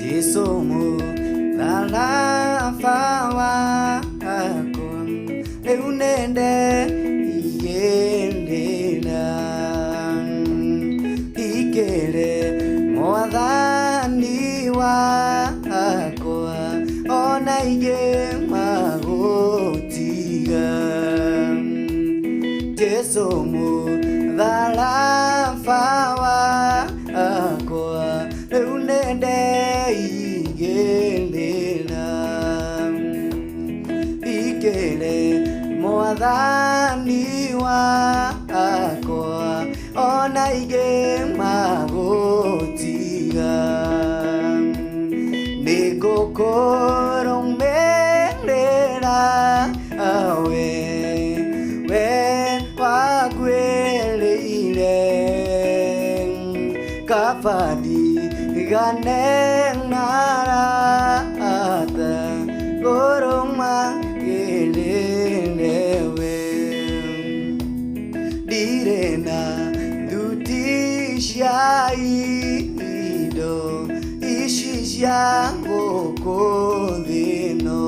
Jesu mũtharaba wakwa rĩu nĩndeigĩrĩra ikĩrĩ mwathani wakwa ona ingĩ magũtiga. Jesu mũtharaba wakwa rĩu nĩndeigĩrĩra ikĩrĩ mwathani wakwa ona ingĩ magũtiga. Nĩngũkũrũmĩrĩra we, we wakuĩrĩire kabadi gane narata ngũrũmagĩrĩre we. Ndirĩ na thuti cia indo ici cia gũkũ thĩ ĩno,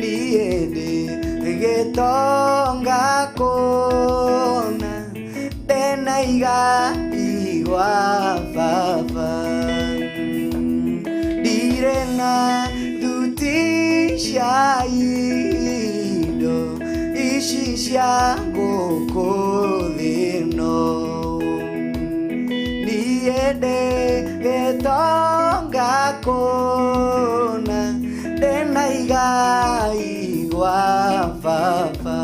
niĩ ndĩ gĩtonga kũna ndĩna igai gwa baba. Ndirĩ na thuti cia indo ici cia gũkũ thĩ ĩno, niĩ ndĩ gĩtonga kũna ndĩna igai gwa baba.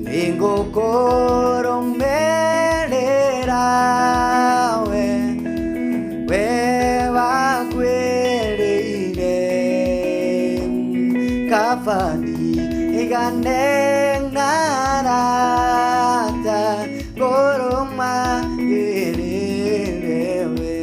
Nĩngũkũrũmĩrĩra we, we wakuĩrĩire kabani igane narata ngũrũmagĩrĩre we.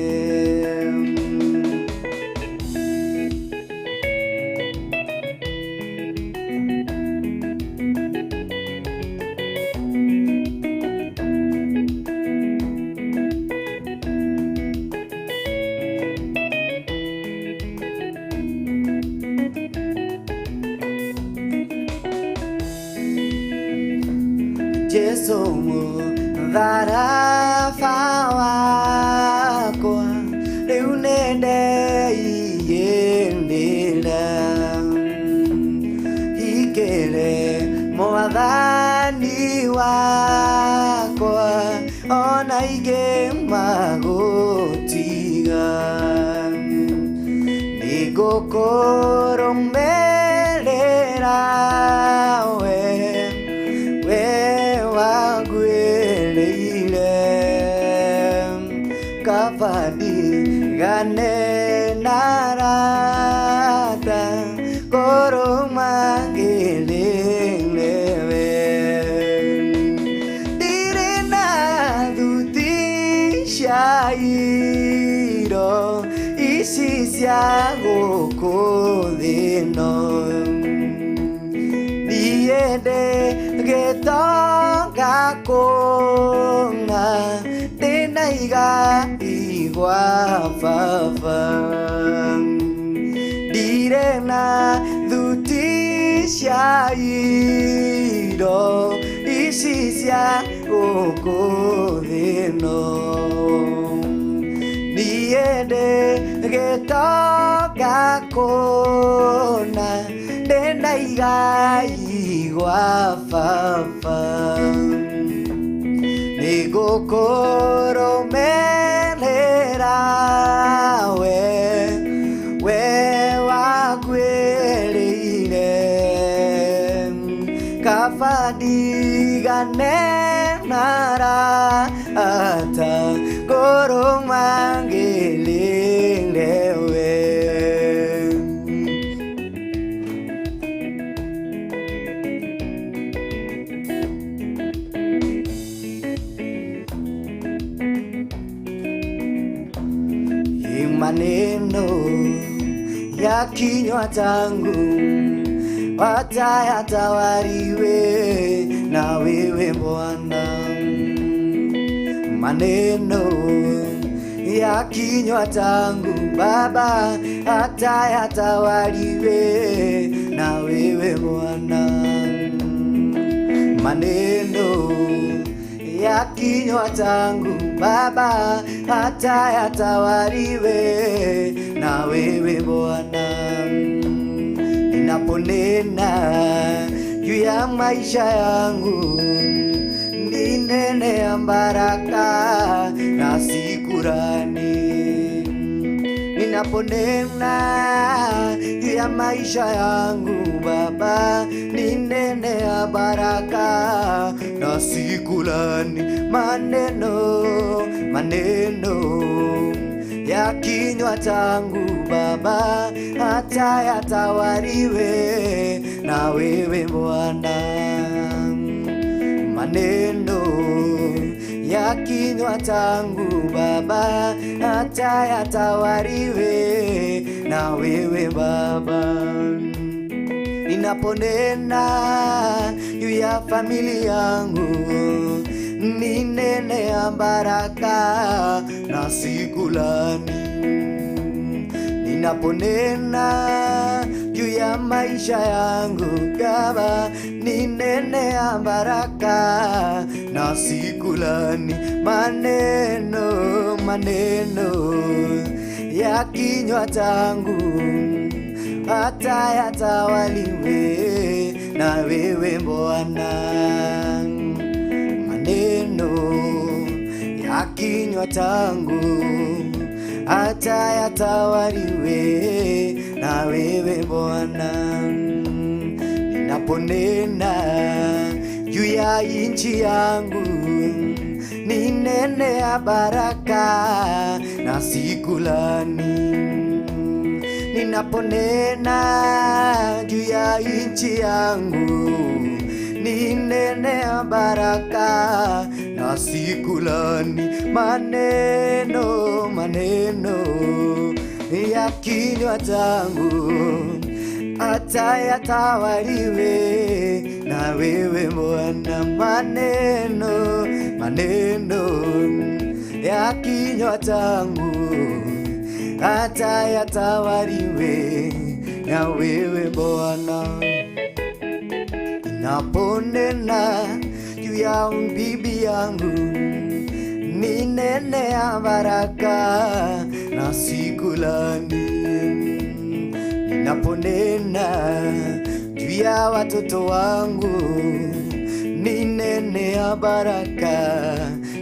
Jesu mũtharaba wakwa rĩu nĩndeigĩrĩra ikĩrĩ mwathani wakwa ona ingĩ magũtiga. Nĩngũkũrũmĩrĩra we, we wakuĩrĩire kabadi gane narata ngũrũmagĩrĩre we. Ndirĩ na thuti cia indo ici cia gũkũ thĩ ĩno, niĩ ndĩ gĩtonga kũna ndĩna igai gwa baba. Ndirĩ Ndĩna thuti cia indo ici cia gũkũ thĩ ĩno. Niĩ ndĩ gĩtonga kũna, ndĩna igai gwa baba. Nĩngũkũrũmĩrĩra we, we wakuĩrĩire. Kaba ndigane na arata, ngũrũmagĩrĩre we. Maneno ya kinywa changu watayatawaliwe na wewe Bwana. Maneno ya kinywa changu Baba atayatawaliwe na wewe Bwana. Maneno ya kinywa changu Baba atayatawaliwe na wewe Bwana. Ninaponena juu ya maisha yangu, ninene ya baraka na shukrani. Ninaponena juu ya maisha yangu Baba, ninene ya baraka na shukrani. Maneno, maneno ya kinywa changu Baba atayatawaliwe na wewe Bwana. Maneno ya kinywa changu Baba atayatawaliwe na wewe Baba. Ninaponena juu ya familia yangu, ninene ya baraka na shukrani. Ninaponena juu ya maisha yangu Baba, ninene ya baraka na shukrani. Maneno, maneno ya kinywa changu atayatawaliwe na wewe Bwana. Maneno ya kinywa changu atayatawaliwe na wewe Bwana. Ninaponena juu ya nchi yangu, ninene ya baraka na shukrani. Ninaponena juu ya nchi yangu, ninene ya baraka na shukrani. Maneno, maneno ya kinywa changu atayatawaliwe na wewe Bwana. Maneno, maneno ya kinywa changu atayatawaliwe na wewe Bwana. Ninaponena juu ya bibi yangu, ninene ya baraka na shukrani. Ninaponena juu ya watoto wangu, ninene ya baraka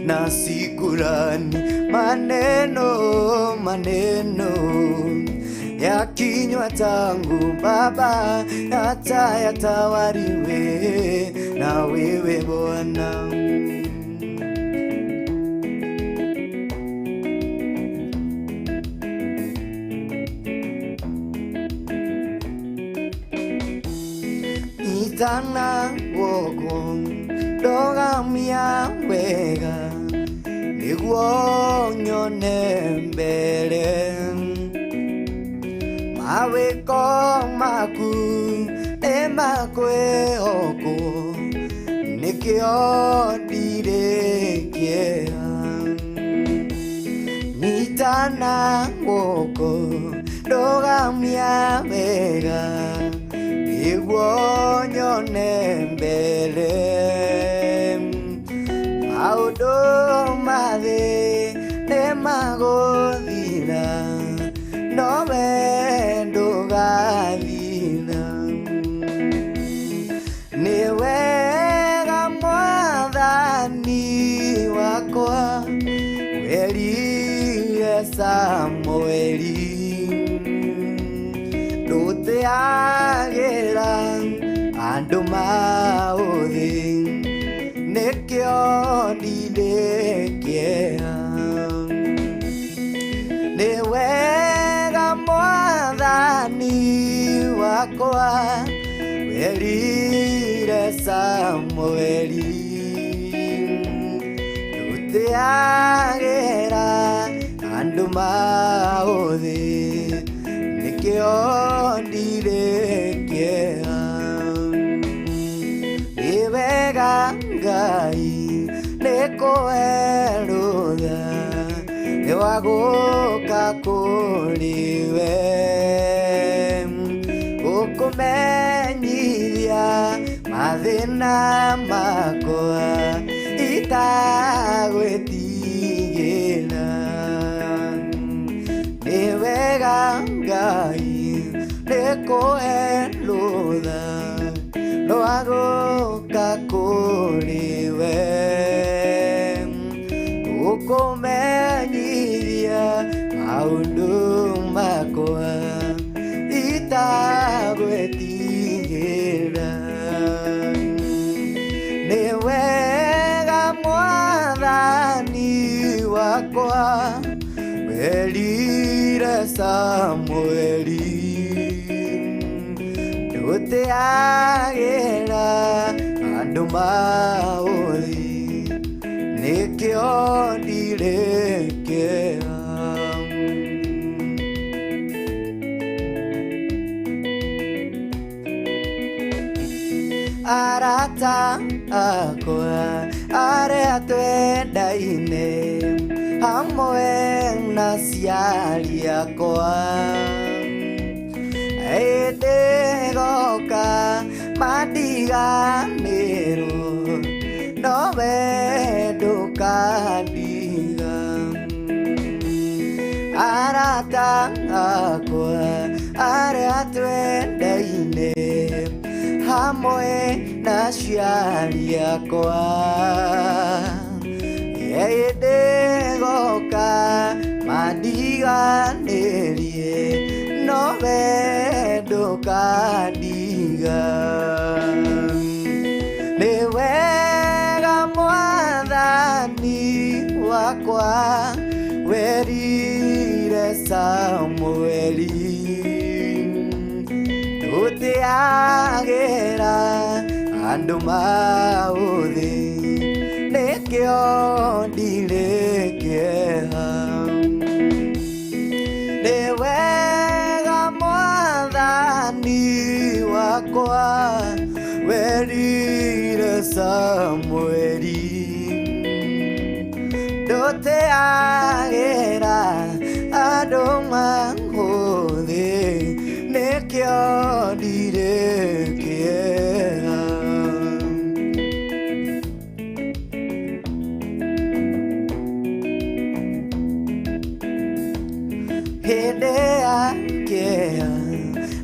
na shukrani. Maneno, maneno ya kinywa changu Baba atayatawaliwe na wewe Bwana. Itana woko ndogamia wega, nĩguo nyone mbere. Mawĩko maku nĩmakwĩhokwo, nĩkĩo ndirĩ kĩeha. Nyitana guoko ndũgamia Thamia wega nĩguo nyone mbere. Maũndũ ma thĩ nĩmagũthira, nowe ndũgathira. Nĩ wega Mwathani wakwa werire Samueli, ndũteagĩra andũ maũthĩ, nĩkĩo ndirĩ kĩeha. Nĩ wega Mwathani wakwa werire Samueli, ndũteagĩra andũ maũthĩ, nĩkĩo ndirĩ kĩeha. Nĩ wega Ngai nĩkũhe rũtha nĩwagũka kũrĩ we, gũkũmenyithia mathĩna makwa itagwĩtigĩra. Nĩ wega Ngai nĩkũhe rũtha rwa gũka kũrĩ we, gũkũmenyithia maũndũ makwa itagwĩtigĩra. Nĩ wega Mwathani wakwa werire Samueli, ndũteagĩra andũ maũthĩ, nĩkĩo ndirĩ kĩeha. Arata akwa arĩa twendaine hamwe na aciari akwa, hĩndĩ ĩgoka mandiganĩrwo, nowe ndũkandiga. Arata akwa arĩa twendaine hamwe na aciari akwa, hĩndĩ ĩgoka mandiganĩrie, nowe ndũkandiga. Nĩ wega Mwathani wakwa werire Samueli, ndũteagĩra andũ maũthĩ, nĩkĩo ndirĩ kĩeha. Nĩ wega Mwathani wakwa werire Samueli, ndũteagĩra andũ maũthĩ, nĩkĩo ndirĩ kĩeha. Hĩndĩ ya kĩeha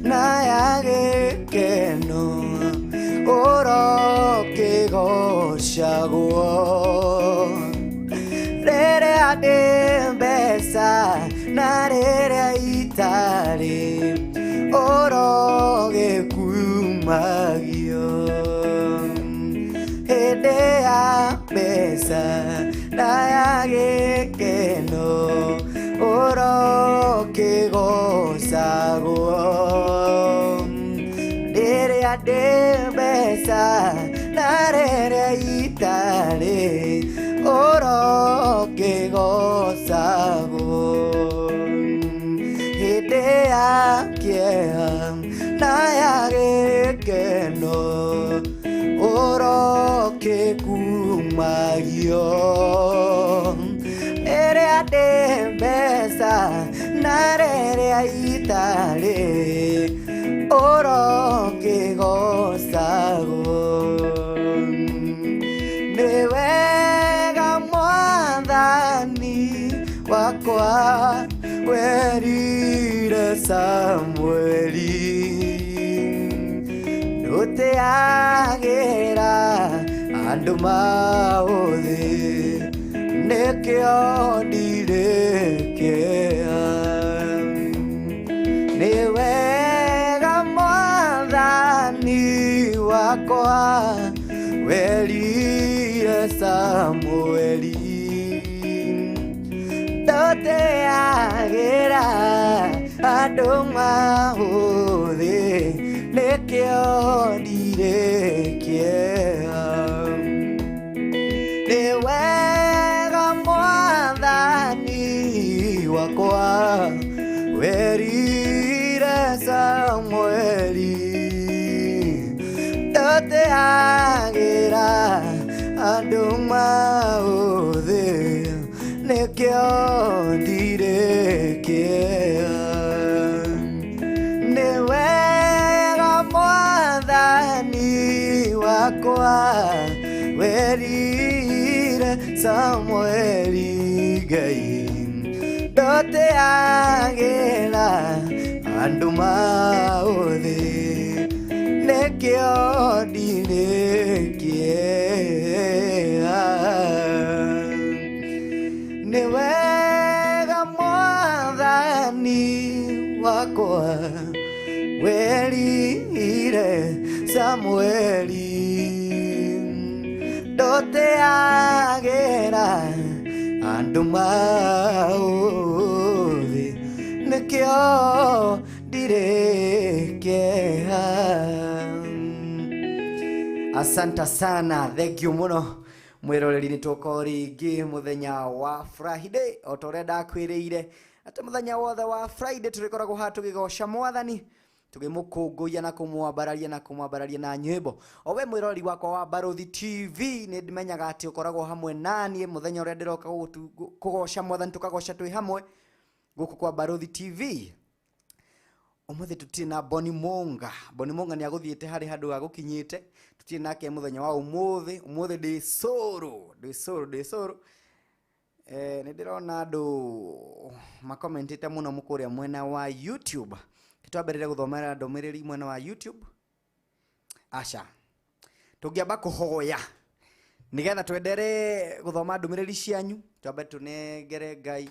na ya gĩkeno ũrokĩgocagwo, rĩrĩa ndĩ mbeca na rĩrĩa itarĩ ũrogĩkumagio. Hĩndĩ ya mbeca na ya gĩkeno ũrokĩgocagwo, rĩrĩa ndĩ mbeca na rĩrĩa itarĩ ũrokĩgocagwo. Hĩndĩ ya kĩeha na ya gĩkeno ũrokĩkumagio, rĩrĩa ndĩ mbeca na rĩrĩa itarĩ ũrokĩgocagwo. Nĩ wega Mwathani wakwa werire Samueli ndũteagĩra andũ maũthĩ nĩkĩo ndirĩ kĩeha. Nĩ wega Mwathani wakwa werire Samueli ndoteagĩra andũ maũthĩ nĩkĩo ndirĩ kĩeha. Nĩ wega Mwathani wakwa werire Samueli ndoteagĩra andũ maũthĩ nĩkĩo ndirĩ kĩeha. Nĩ wega Mwathani wakwa werire Samueli Ngai ndoteagĩra andũ maũthĩ nĩkĩo ndirĩ kĩeha. Nĩ wega Mwathani wakwa werire Samueli ndoteagĩra andũ maũthĩ nĩkĩo ndirĩ kĩeha. Asante sana, thank you muno mwiroreri. Nĩ tũka o rĩngĩ mũthenya wa Friday o ta ũrĩa ndakwĩrĩire atĩ mũthenya wothe wa Friday tũrĩkoragwo haha tũgĩgoca Mwathani, tũgĩmũkũngũiya na kũmwambararia na kũmwambararia na nyĩmbo. O we mwĩroreri wakwa wa Barũthi TV, nĩ menyaga atĩ ũkoragwo hamwe naniĩ mũthenya ũrĩa ndĩroka kũgoca Mwathani, tũkagoca twĩ hamwe gũkũ kwa Barũthi TV. Ũmũthĩ tũtirĩ na Boni Munga. Boni Munga nĩ agũthiĩte harĩ handũ agũkinyĩte, tũtirĩ nake mũthenya wa ũmũthĩ. Ũmũthĩ ndĩ solo, ndĩ solo, ndĩ solo. Nĩ ndĩrona andũ makomentĩte mũno mũkũrĩa mwena wa YouTube. Twambĩrĩre gũthomera ndũmĩrĩri mwena wa YouTube. Aca, tũngĩamba kũhoya nĩgetha twendere gũthoma ndũmĩrĩri cianyu. Twambe tũnengere Ngai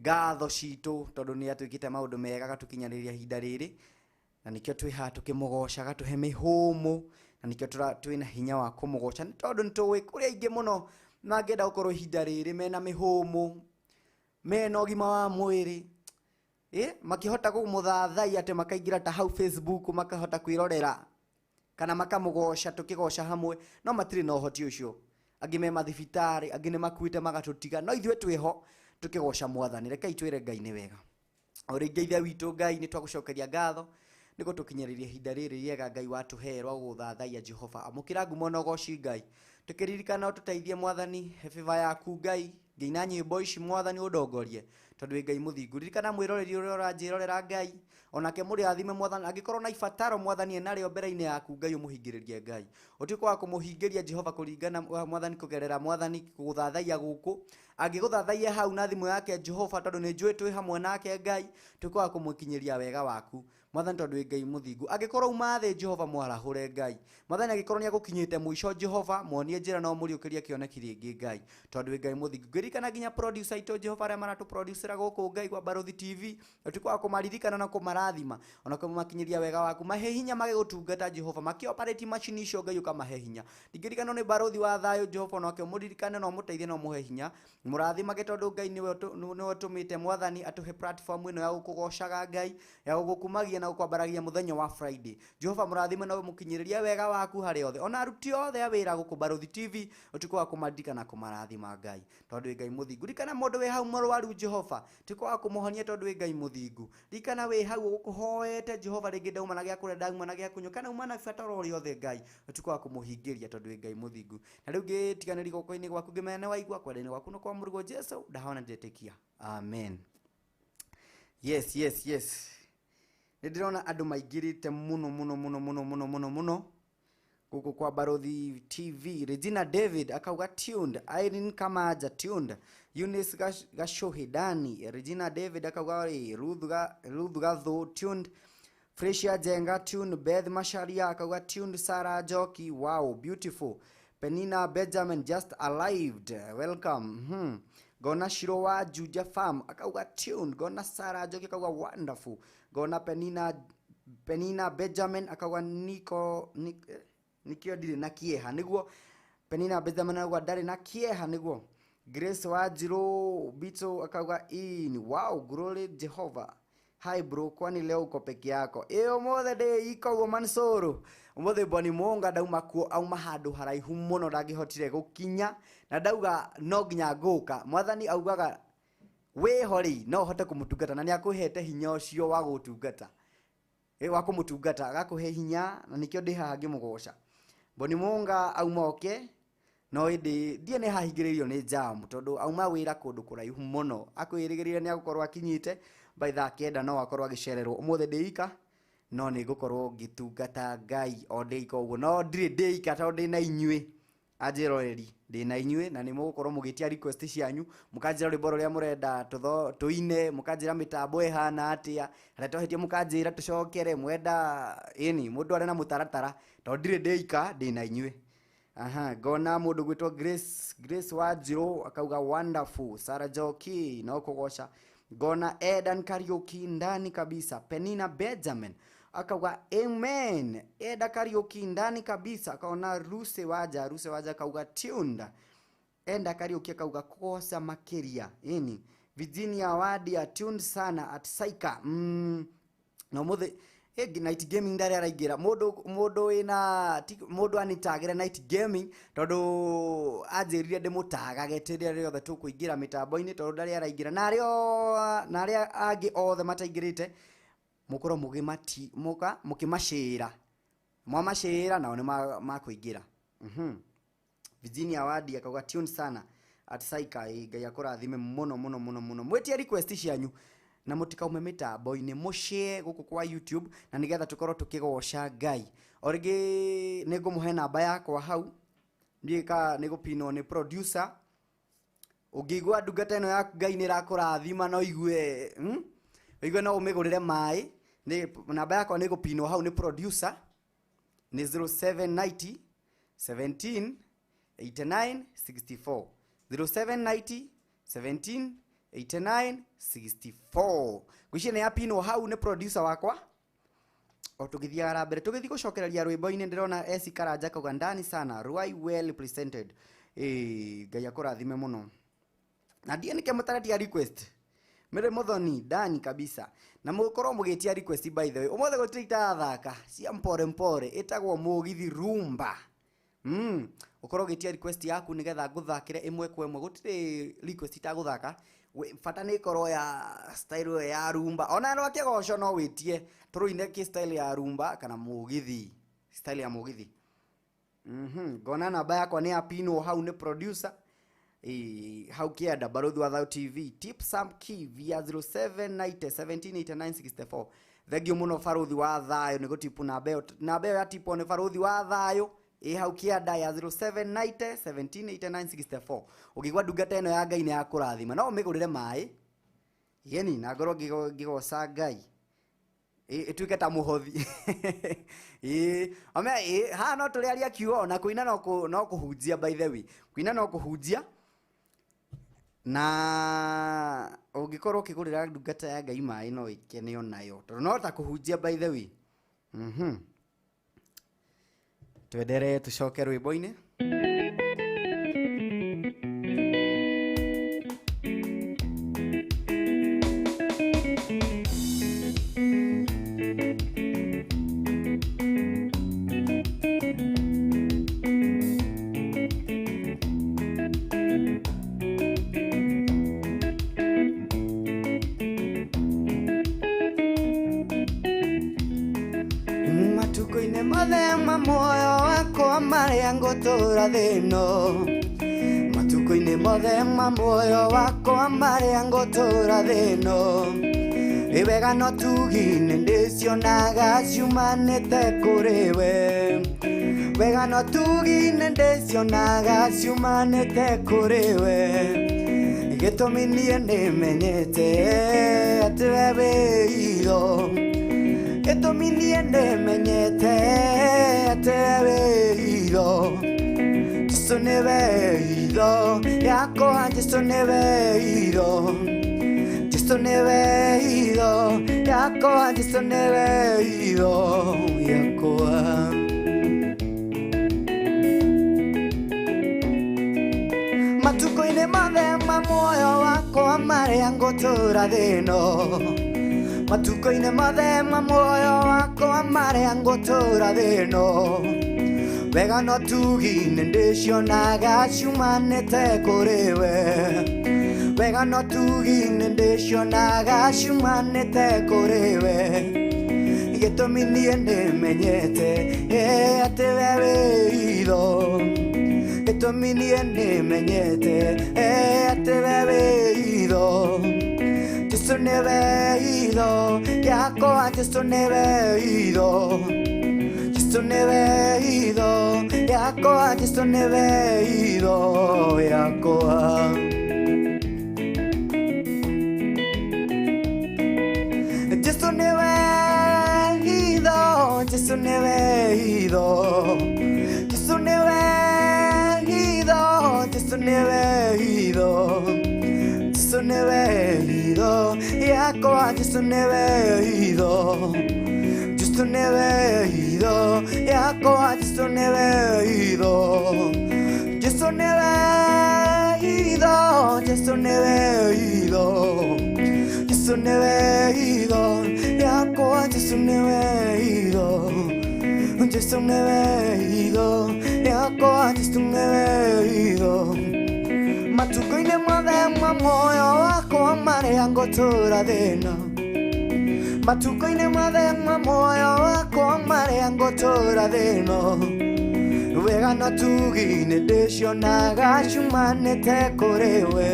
ngatho citũ tondũ nĩ atwĩkĩte maũndũ mega agatũkinyanĩria ihinda rĩrĩ, na nĩkĩo twĩ haha tũkĩmũgoca, agatũhe mĩhũmũ, na nĩkĩo twĩna hinya wa kũmũgoca, nĩ tondũ nĩ tũĩ kũrĩ aingĩ mũno mangĩenda gũkorwo ihinda rĩrĩ mena mĩhũmũ, mena ũgima wa mwĩrĩ, makĩhota kũmũthathaiya atĩ makaingĩra ta hau Facebook makahota kwĩrorera kana makamũgoca tũkĩgoca hamwe, no matirĩ na ũhoti ũcio. Angĩ me mathibitarĩ, angĩ nĩ makuĩte magatũtiga, no ithuĩ twĩho tũkĩgoca Mwathani. Rekei twĩre Ngai nĩ wega. O rĩngĩ Ithe witũ Ngai, nĩ twagũcokeria ngatho nĩ gũtũkinyĩrĩria ihinda rĩrĩ rĩega Ngai watũhe rwa gũgũthathaiya Jehova. Amũkĩra ngumo na ũgoci Ngai. Tũkĩririkana ũtũteithie Mwathani, he favor yaku Ngai, ngĩina nyĩmbo ici Mwathani ũndongorie tondũ wĩ Ngai mũthingu. Ririkana mwĩroreri ũrĩa ũranjĩrorera Ngai, onake mũrathime Mwathani, angĩkorwo na ibataro Mwathani enarĩo mbere-inĩ yaku Ngai ũmũhingĩrĩrie Ngai. Ũtuĩke wa kũmũhingĩria Jehova kũringana Mwathani kũgerera Mwathani gũgũthathaiya gũkũ. Angĩgũthathaiya hau na thimũ yake Jehova, tondũ nĩ njũĩ twĩ hamwe nake Ngai, tuĩke wa kũmũkinyĩria wega waku Mwathani tondũ wĩ Ngai mũthingu. Angĩkorwo uma thĩ Jehova mwarahũre Ngai. Mwathani angĩkorwo nĩ agũkinyĩte mũico Jehova, muonie njĩra na ũmũriũkĩrie kĩoneki rĩngĩ Ngai tondũ wĩ Ngai mũthingu. Ngĩririkana nginya producer aitũ Jehova arĩa maratũproducera gũkũ Ngai kwa Barũthi TV, ũtuĩke wa kũmaririkana na kũmarathima ona kũmakinyĩria wega waku, mahe hinya magĩgũtungata Jehova, makĩoperate macini icio Ngai ũkamahe hinya. Ndingĩriganĩrwo nĩ Barũthi wa thayũ Jehova, onake ũmũririkane na ũmũteithie na ũmũhe hinya, mũrathimage tondũ Ngai nĩwe ũtũmĩte Mwathani atũhe platform ĩno ya gũkũgocaga Ngai, ya gũgũkumagia na gũkwambaragia mũthenya wa Friday. Jehova mũrathime na ũmũkinyĩrĩrie wega waku harĩ othe, ona aruti othe a wĩra gũkũ Barũthi TV, ũtuĩke wa kũmaririkana kũmarathima Ngai tondũ wĩ Ngai mũthingu. Ririkana mũndũ wĩ hau mũrwaru Jehova, tuĩka wa kũmũhonia tondũ wĩ Ngai mũthingu. Ririkana wĩ hau ũkũhoete Jehova, rĩngĩ ndauma na gĩa kũrĩa, ndauma na gĩa kũnyua, kana uma na ibataro o rĩothe Ngai, ũtuĩke wa kũmũhingĩria tondũ wĩ Ngai mũthingu. Na rĩu ngĩtiganĩria guoko-inĩ gwaku ngĩmenya nĩ waigua, kwenda-inĩ gwaku no kwa mũrugwo Jesu, ndahona ndetĩkia. Amen. Yes, yes, yes, nĩ ndĩrona andũ maingĩrĩte mũno mũno mũno mũno mũno mũno mũno gũkũ kwa Barothi TV. Regina David akauga tuned, Irene Kamaja tuned, Eunice Gashuhidani, Regina David akauga ĩ, Ruth Gathu tuned, Fresia Jenga tuned, Beth Masharia akauga tuned, Sarah Joki, wow, beautiful. Penina Benjamin just arrived, welcome. Gona Shiro wa Juja Farm akauga tuned, Gona Sarah Joki akauga wonderful. Gona Penina Benjamin akauga niko nikio ndirĩ na kĩeha nĩguo. Penina Benjamin akauga ndarĩ na kĩeha nĩguo. Grace Wanjiru Bito akauga in, wow, glory Jehovah. Hi bro, kwani leo uko peke yako? Ĩ, ũmũthĩ ndĩ ika ũguo Mansuru. Ũmũthĩ Boni Munga ndauma kuo, auma handũ haraihu mũno ndangĩhotire gũkinya, na ndauga no nginya ngũka. Mwathani augaga wĩho rĩ, no ũhote kũmũtungata, na nĩ akũhete hinya ũcio wa gũtungata, wa kũmũtungata, agakũhe hinya, na nĩkĩo ndĩ haha ngĩmũgoca. Boni Munga auma oke, no ĩndĩ ndiĩ nĩ hahingĩrĩirio nĩ jam tondũ auma wĩra kũndũ kũraihu mũno, akwĩrĩgĩrĩire nĩ agũkorwo akinyĩte by thaa 9, no akorwo agĩcererwo. Ũmũthĩ ndĩ ika, no nĩ ngũkorwo ngĩtungata Ngai o ndĩ ika ũguo, no ndirĩ ndĩ ika tondũ ndĩ na inyuĩ anjĩroreri, ndĩ na inyuĩ, na nĩ mũgũkorwo mũgĩtia request cianyu, mũkanjĩra rwĩmbo rũrĩa mũrenda tũine, mũkanjĩra mĩtambo ĩhana atĩa, harĩa twahĩtia mũkanjĩra tũcokere, mwenda ĩni mũndũ arĩ na mũtaratara, tondũ ndirĩ ndĩ ika, ndĩ na inyuĩ. Aha, ngona mũndũ gwĩtwo Grace Wanjiru akauga wonderful, Sarah Joki no kũgoca. Ngona Edan Kariuki ndani kabisa, Penina Benjamin akauga amen, Eda Kariuki ndani kabisa. Akaona Ruse Waja akauga tuned, Enda Kariuki akauga kosa makiria ini, Virginia Wadia tuned sana at Saika. Na ũmũthĩ Night Gaming ndarĩ araingĩra, mũndũ wĩna mũndũ anitagĩre Night Gaming tondũ anjĩrire ndĩmũtagage rĩrĩa rĩothe tũkũingĩra mĩtambo-inĩ, tondũ ndarĩ araingĩra, na arĩa na arĩa angĩ othe mataingĩrĩte mũkorwo mũgĩmati mũka mũkĩmacĩra, mwamacĩra nao nĩ makũingĩra. Virginia Wadi akauga tune sana at Saika. Ngai akũrathime mũno mũno mũno mũno. Mwĩtie request cianyu na mũtikaume mĩtambo-inĩ, mũshare gũkũ kwa YouTube na nĩgetha tũkorwo tũkĩgoca Ngai. O rĩngĩ nĩ ngũmũhe namba yakwa hau, ndiũĩ ka nĩ gũpinwo nĩ producer. Ũngĩigua ndungata ĩno ya Ngai nĩ ĩrakũrathima, no igue, Ũigue no ũmĩgũrĩre maĩ, nĩ namba yakwa nĩ gũpinwo hau nĩ producer, nĩ 0790 17 89 64, 0790 17 89 64. Ngwĩciria nĩ yapinwo hau nĩ producer wakwa. O tũgĩthiaga na mbere, tũgĩthiĩ gũcokereria rwĩmbo-inĩ, ndĩrona Esi Karanja kauga ndani sana, Ruai well presented. Ngai akũrathime mũno, na ndiĩ nĩkĩ mũtaretia request. Mary Muthoni ndani kabisa, na mũgũkorwo mũgĩtia request. By the way, ũmũthĩ gũtirĩ itarathaka cia mpore mpore, ĩtagwo mũgithi rumba. Ũkorwo ũgĩtia request yaku nĩgetha ngũthakĩre ĩmwe kwa ĩmwe. Gũtirĩ request itagũthaka, bata nĩ ĩkorwo ya style ĩyo ya rumba. Ona rwa kĩgoco no wĩtie tũrũine kĩ style ya rumba kana mũgithi, style ya mũgithi. Ngona namba yakwa nĩ yapinwo hau nĩ producer. Hau kĩanda Barothi wa Thau TV, tip some key via 0790 1789 64. Thank you mũno Barothi wa Thayũ nĩ gũtipu namba ĩyo. Namba ĩyo yatipwo nĩ Barothi wa Thayũ ĩ hau kĩanda ya 0790 1789 64. Ũngĩigua ndungata ĩno ya Ngai nĩ yakũrathima, no ũmĩgũrĩre maĩ yeni na ngorwo ngĩgoca Ngai, ĩtuĩke ta mũhothi. Ĩ ame ĩ haha no tũrĩaria kiugo, na kũina no kũhunjia. By the way, kũina no kũhunjia, na ũngĩkorwo ũkĩgũrĩra ndungata ya Ngai maĩ no ĩkene nayo tondũ no ta kũhunjia, by the way. Twendere tũcoke rwĩmbo-inĩ. Matukũ-inĩ mothe ma muoyo wakwa marĩa ngũtũũra thĩ ĩno, matukũ-inĩ mothe ma muoyo wakwa marĩa ngũtũũra thĩ ĩno, Wega no tugi nĩ ndĩcionaga ciumanĩte kũrĩ we. Wega no tugi nĩ ndĩcionaga ciumanĩte kũrĩ we. Gĩtũmi niĩ nĩmenyete atĩ we wĩ itho. Gĩtũmi niĩ nĩmenyete atĩ we wĩ itho. Jesu nĩwe itho yakwa, Jesu nĩwe itho. Jesu nĩwe itho yakwa, Jesu nĩwe itho yakwa. Matukũ-inĩ mothe ma muoyo wakwa marĩa ngũtũũra thĩ ĩno. Matukũ-inĩ mothe ma muoyo wakwa marĩa ngũtũũra thĩ ĩno. Wega no tugi nĩ ndĩcionaga ciumanĩte kũrĩ we. Wega no tugi nĩ ndĩcionaga ciumanĩte kũrĩ we. Gĩtũmi niĩ nĩmenyete atĩ we wĩ itho. Gĩtũmi niĩ nĩmenyete atĩ we wĩ itho. Jesu nĩwe itho yakwa, Jesu nĩwe itho. Jesu nĩwe itho yakwa, Jesu nĩwe itho yakwa. Jesu nĩwe itho, Jesu nĩwe itho. Jesu nĩwe itho, Jesu nĩwe itho. Jesu nĩwe itho yakwa, Jesu nĩwe itho. Jesu nĩwe itho yakwa, Jesu nĩwe itho. Jesu nĩwe itho, Jesu nĩwe itho. Jesu nĩwe itho yakwa, Jesu nĩwe itho. Jesu nĩwe itho yakwa, Jesu nĩwe itho. Matukũ-inĩ mothe ma muoyo wakwa marĩa ngũtũũra thĩ ĩno. Matukũ-inĩ mothe ma muoyo wakwa marĩa ngũtũũra thĩ ĩno. Wega no tugi nĩ ndĩcionaga ciumanĩte kũrĩ we.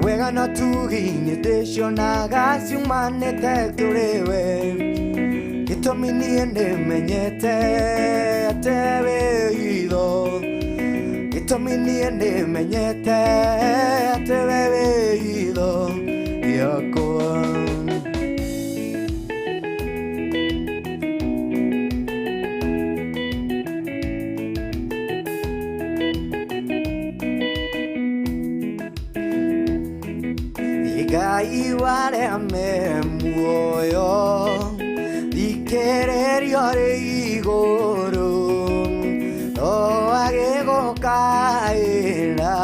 Wega no tugi nĩ ndĩcionaga ciumanĩte kũrĩ we. Gĩtũmi niĩ nĩmenyete atĩ wĩ itho. Gĩtũmi niĩ nĩmenyete atĩ we wĩ itho yakwa. Ngai warĩa me muoyo thikĩrĩrio rĩ igũrũ no agĩgũkaĩra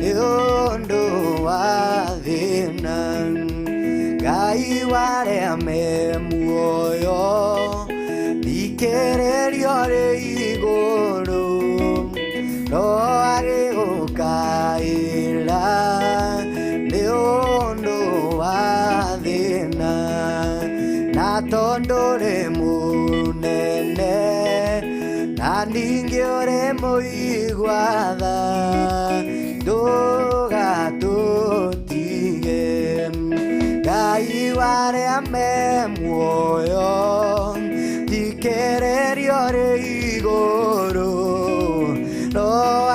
nĩ ũndũ wa thĩna. Ngai warĩa me muoyo thikĩrĩrio rĩ igũrũ no agĩgũkaĩra nĩ ũndũ wa thĩna. Na tondũ ũrĩ mũnene na ningĩ ũrĩ mũigua tha, ndũgatũtige. Ngai warĩa me muoyo thikĩrĩrio rĩ igũrũ no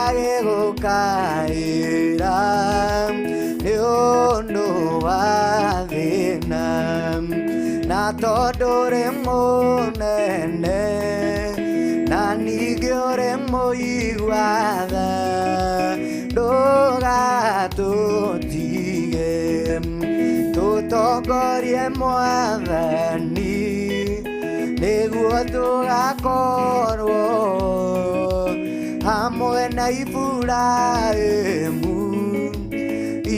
agĩgũkaĩra nĩ ũndũ wa thĩna. Na tondũ ũrĩ mũnene na ningĩ ũrĩ mũigua tha, ndũgatũtige. Tũtongorie Mwathani nĩguo tũgakorwo hamwe na Iburahĩmu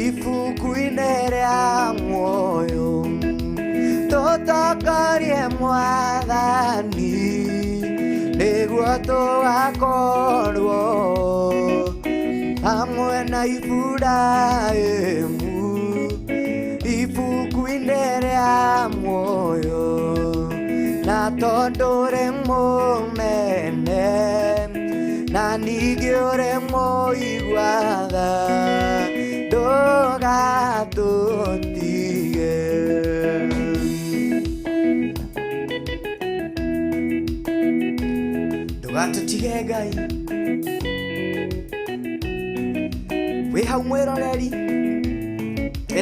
ibuku-inĩ rĩa muoyo. Tũtongorie Mwathani nĩguo tũgakorwo hamwe na Iburahĩmu ibuku-inĩ rĩa muoyo. Na tondũ ũrĩ mũnene na ningĩ ũrĩ mũigua tha, ndũgatũtige.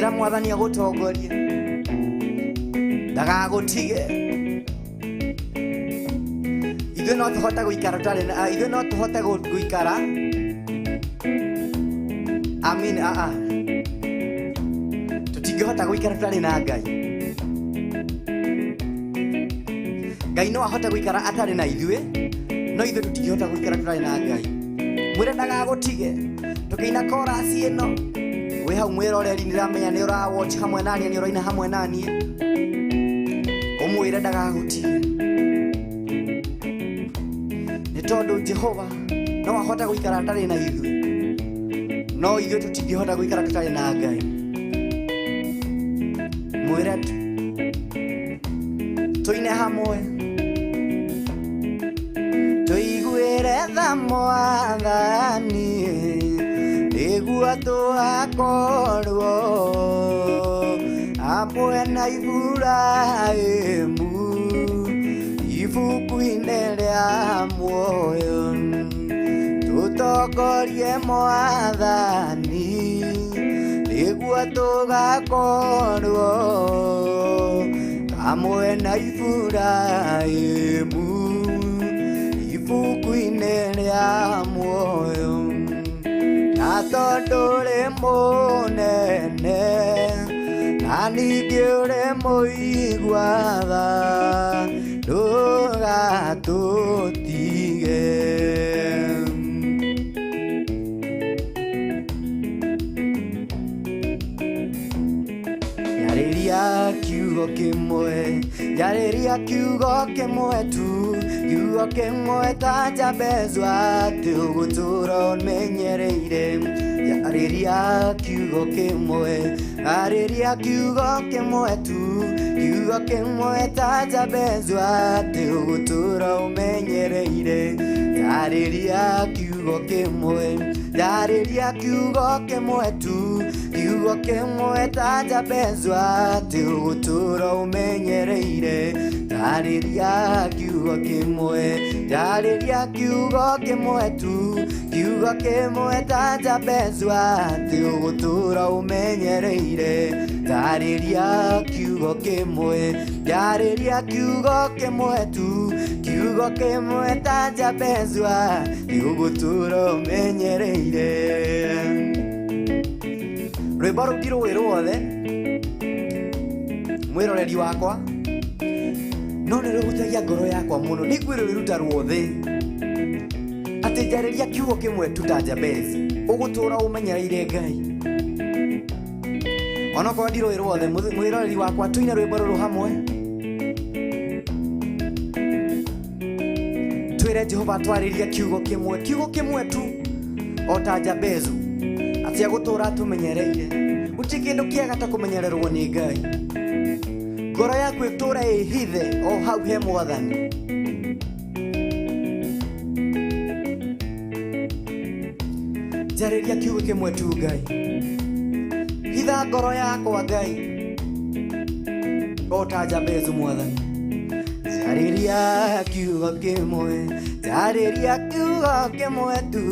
Ĩra mwathani agũtongorie, ndagagũtige. Ithuĩ no tũhote gũikara tũtarĩ na, ithuĩ no tũhote gũikara. Amin. Tũtingĩhota gũikara tũtarĩ na Ngai. Ngai no ahote gũikara atarĩ na ithuĩ, no ithuĩ tũtingĩhota gũikara tũtarĩ na Ngai. Mwĩre ndagagũtige. Tũkĩina chorus ĩno, wĩ hau mwĩroreri, nĩndĩramenya nĩ ũra watch hamwe naniĩ, nĩ ũraina hamwe naniĩ. Ũmwĩre ndagagũtige, nĩ tondũ Jehova no ahote gũikara atarĩ na ithuĩ, no ithuĩ tũtingĩhota gũikara tũtarĩ na Ngai. Mwĩre tũine hamwe, tũiguĩre tha mwathani, nĩguo tũgakorwo hamwe na Iburahĩmu ibuku-inĩ rĩa muoyo. Tũtongorie mwathani, nĩguo tũgakorwo hamwe na Iburahĩmu ibuku-inĩ rĩa muoyo. Na tondũ ũrĩ mũnene, na ningĩ ũrĩ mũigua tha, ndũgatũtige. Njarĩria kiugo kĩmwe, njarĩria kiugo kĩmwe tu, kiugo kĩmwe ta Jabezu, atĩ ũgũtũũra ũmenyereire. Njarĩria kiugo kĩmwe, njarĩria kiugo kĩmwe tu, kiugo kĩmwe ta Jabezu, atĩ ũgũtũũra ũmenyereire. Njarĩria kiugo kĩmwe, njarĩria kiugo kĩmwe tu, kiugo kĩmwe ta Jabezu, atĩ ũgũtũũra ũmenyereire. Njarĩria kiugo kĩmwe, njarĩria kiugo kĩmwe tu, kiugo kĩmwe ta Jabezu, atĩ ũgũtũũra ũmenyereire. Njarĩria kiugo kĩmwe, njarĩria kiugo kĩmwe tu, kiugo kĩmwe ta Jabezu, atĩ ũgũtũũra ũmenyereire. Rwĩmbo rũu ndirũĩ ruothe, mwĩroreri wakwa, no nĩ rũhutagia ngoro yakwa mũno. Nĩ ngwĩrũrĩruta ruothe, atĩ njarĩria kiugo kĩmwe tu ta Jabez, ũgũtũũra ũmenyereire Ngai. Onokorwo ndirũĩ ruothe, mwĩroreri wakwa, tũine rwĩmbo rũrũ hamwe, twĩre Jehova twarĩrie kiugo kĩmwe, kiugo kĩmwe tu o ta Jabezu, atĩ agũtũũra atũmenyereire. Gũtirĩ kĩndũ kĩega ta kũmenyererwo nĩ Ngai. Ngoro yaku ĩtũũre ĩhithe o hau he mwathani. Njarĩria kiugo kĩmwe tu Ngai, hitha ngoro yakwa Ngai, o ta Jabezu mwathani. Njarĩria kiugo kĩmwe, njarĩria kiugo kĩmwe tu,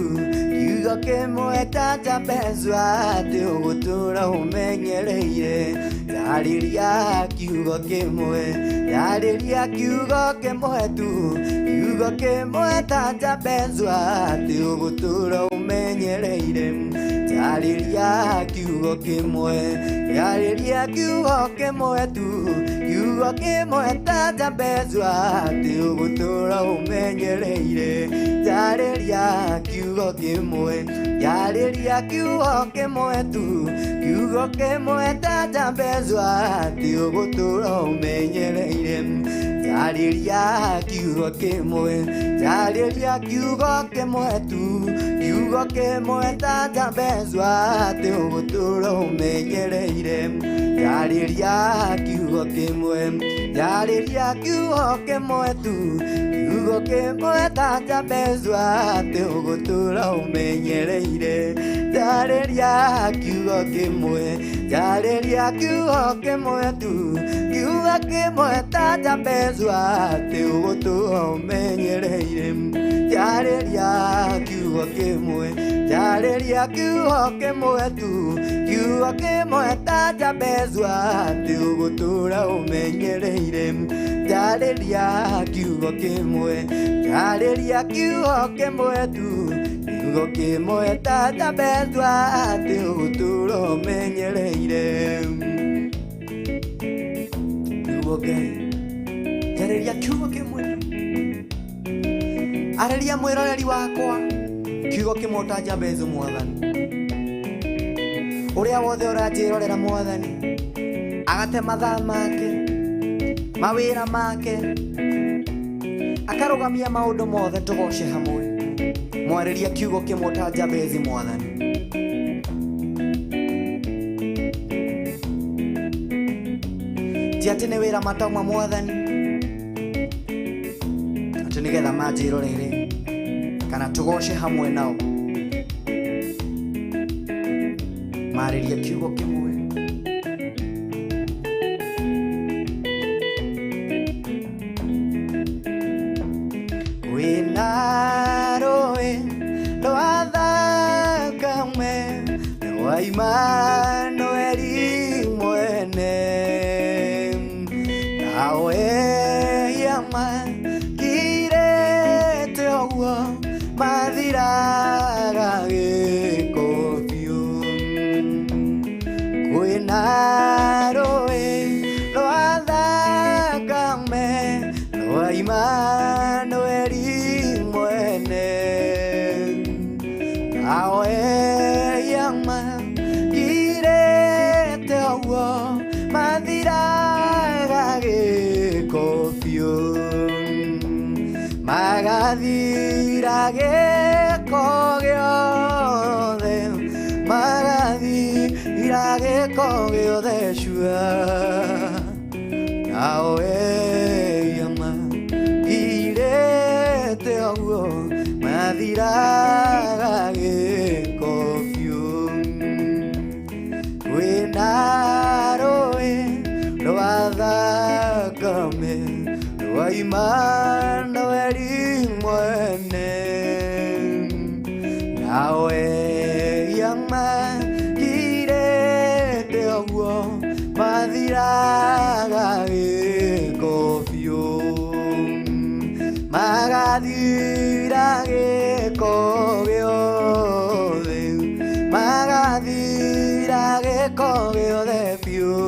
kiugo kĩmwe ta Jabezu, atĩ ũgũtũũra ũmenyereire. Njarĩria kiugo kĩmwe, njarĩria kiugo kĩmwe tu, kiugo kĩmwe ta Jabezu, atĩ ũgũtũũra ũmenyereire. Njarĩria kiugo kĩmwe, njarĩria kiugo kĩmwe tu, kiugo kĩmwe ta Jabezu, atĩ ũgũtũũra ũmenyereire. Njarĩria kiugo kĩmwe, njarĩria kiugo kĩmwe tu, kiugo kĩmwe ta Jabezu, atĩ ũgũtũũra ũmenyereire. Njarĩria kiugo kĩmwe, njarĩria kiugo kĩmwe tu, kiugo kĩmwe ta Jabezu, atĩ ũgũtũũra ũmenyereire. Njarĩria kiugo kĩmwe, njarĩria kiugo kĩmwe tu, kiugo kĩmwe ta Jabezu, atĩ ũgũtũũra ũmenyereire. Njarĩria kiugo kĩmwe, njarĩria kiugo kĩmwe tu, kiugo kĩmwe ta Jabezu atĩ ũgũtũũra ũmenyereire. Njarĩria kiugo kĩmwe, njarĩria kiugo kĩmwe tu, kiugo kĩmwe ta Jabezu atĩ ũgũtũũra ũmenyereire. Njarĩria kiugo kĩmwe, njarĩria kiugo kĩmwe tu, kiugo kĩmwe ta Jabezu atĩ ũgũtũũra ũmenyereire. Kiugo Ngai, njarĩria kiugo kĩmwe tu, arĩria mwĩroreri wakwa kiugo kĩmwe ta Jabezu mwathani. Ũrĩa wothe ũranjĩrorera mwathani, agate mathaa make, mawĩra make, akarũgamia maũndũ mothe tũgoce hamwe. Mwarĩria kiugo kĩmwe ta Jabezi mwathani. Ti atĩ nĩ wĩra matauma mwathani, atĩ nĩgetha manjĩrorere kana tũgoce hamwe nao. Marĩria kiugo kĩmwe. Kwĩna rũĩ rwa thakame rwa Imanueli mwene, nawe yamakirĩte ũguo mathiraga gĩko biũ. Kwĩna rũĩ rwa thakame rwa Imanueli mwene, nawe yamakirĩte ũguo mathiraga gĩko biũ. Magathira gĩko gĩothe, magathira gĩko gĩothe cua. Nawe yamakirĩte ũguo mathiraga gĩko biũ. Kwĩna rũĩ rwa thakame rwa Imanueli mwene, nawe yamakirĩte ũguo mathiraga gĩko biũ. Magathira gĩko gĩothe, magathira gĩko gĩothe biũ.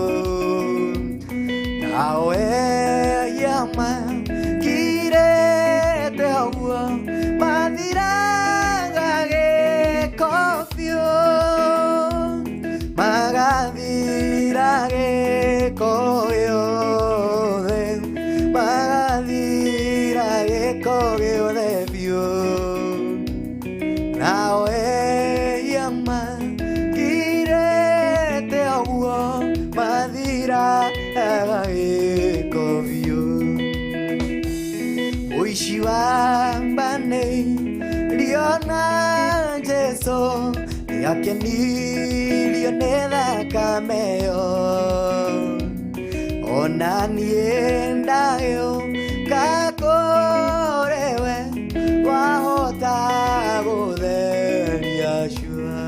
Nawe yamakirĩte ũguo mathiraga gĩko biũ. Magathira gĩko gĩothe, magathira gĩko gĩothe biũ. Nawe yamakirĩte ũguo mathiraga gĩko biũ. Ũici wa mbanĩirio na Jesũ nĩakenirio nĩ thakame ĩyo. Ona niĩ ndagĩũka kũrĩ we, wahota gũtheria cua.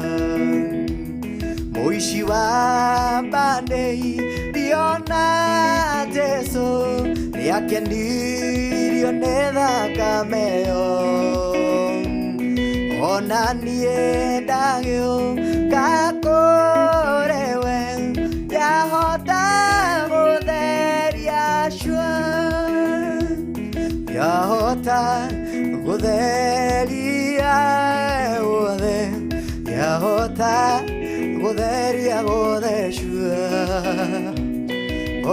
Mũici wa mbanĩirio na Jesũ nĩakenirio nĩ thakame ĩyo. Ona niĩ ndagĩũka kũrĩ we, yahota gũtheria cua. Yahota gũtheria guothe, yahota gũtheria guothe cua.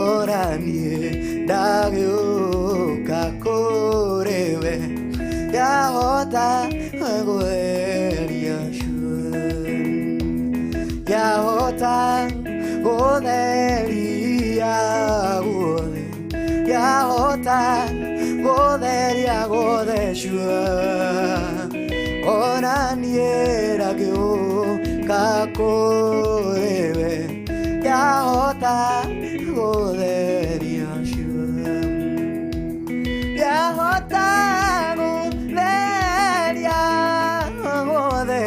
Ona niĩ ndagĩũka kũrĩ we, yahota gũtheria cua. Yahota gũtheria guothe, yahota gũtheria guothe cua. Ona niĩ ndagĩũka kũrĩ we, yahota gũtheria cua, yahota gũtheria guothe,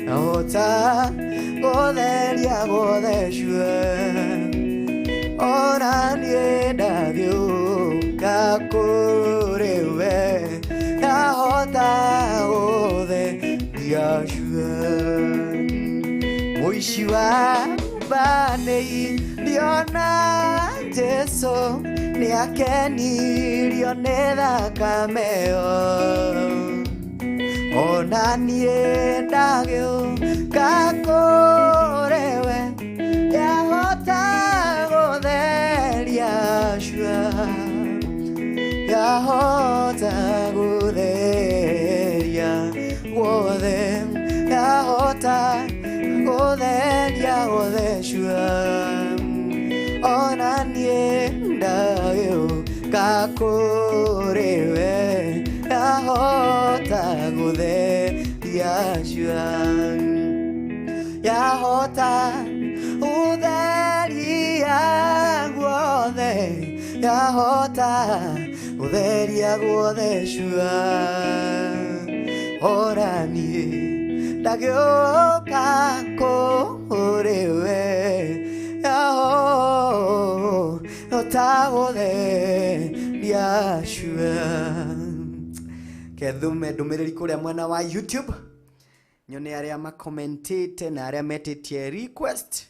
yahota gũtheria guothe cua. Ona niĩ ndagĩũka kũrĩ we, yahota gũtheria cua. Mũici wa mbanĩirio na Jesũ, nĩakenirio nĩ thakame ĩyo. Ona niĩ ndagĩũka kũrĩ we, yahota gũtheria cua, yahota gũtheria guothe, yahota gũtheria guothe cua. Ona niĩ ndagĩũka kũrĩ we, yahota gũtheria cua, yahota gũtheria guothe, yahota gũtheria guothe cua. Ona niĩ ndagĩũka kũrĩ we, yahota gũtheria cua. Kethume ndũmĩrĩri kũrĩa mwena wa YouTube, nyone arĩa makomentĩte na arĩa metĩtie request,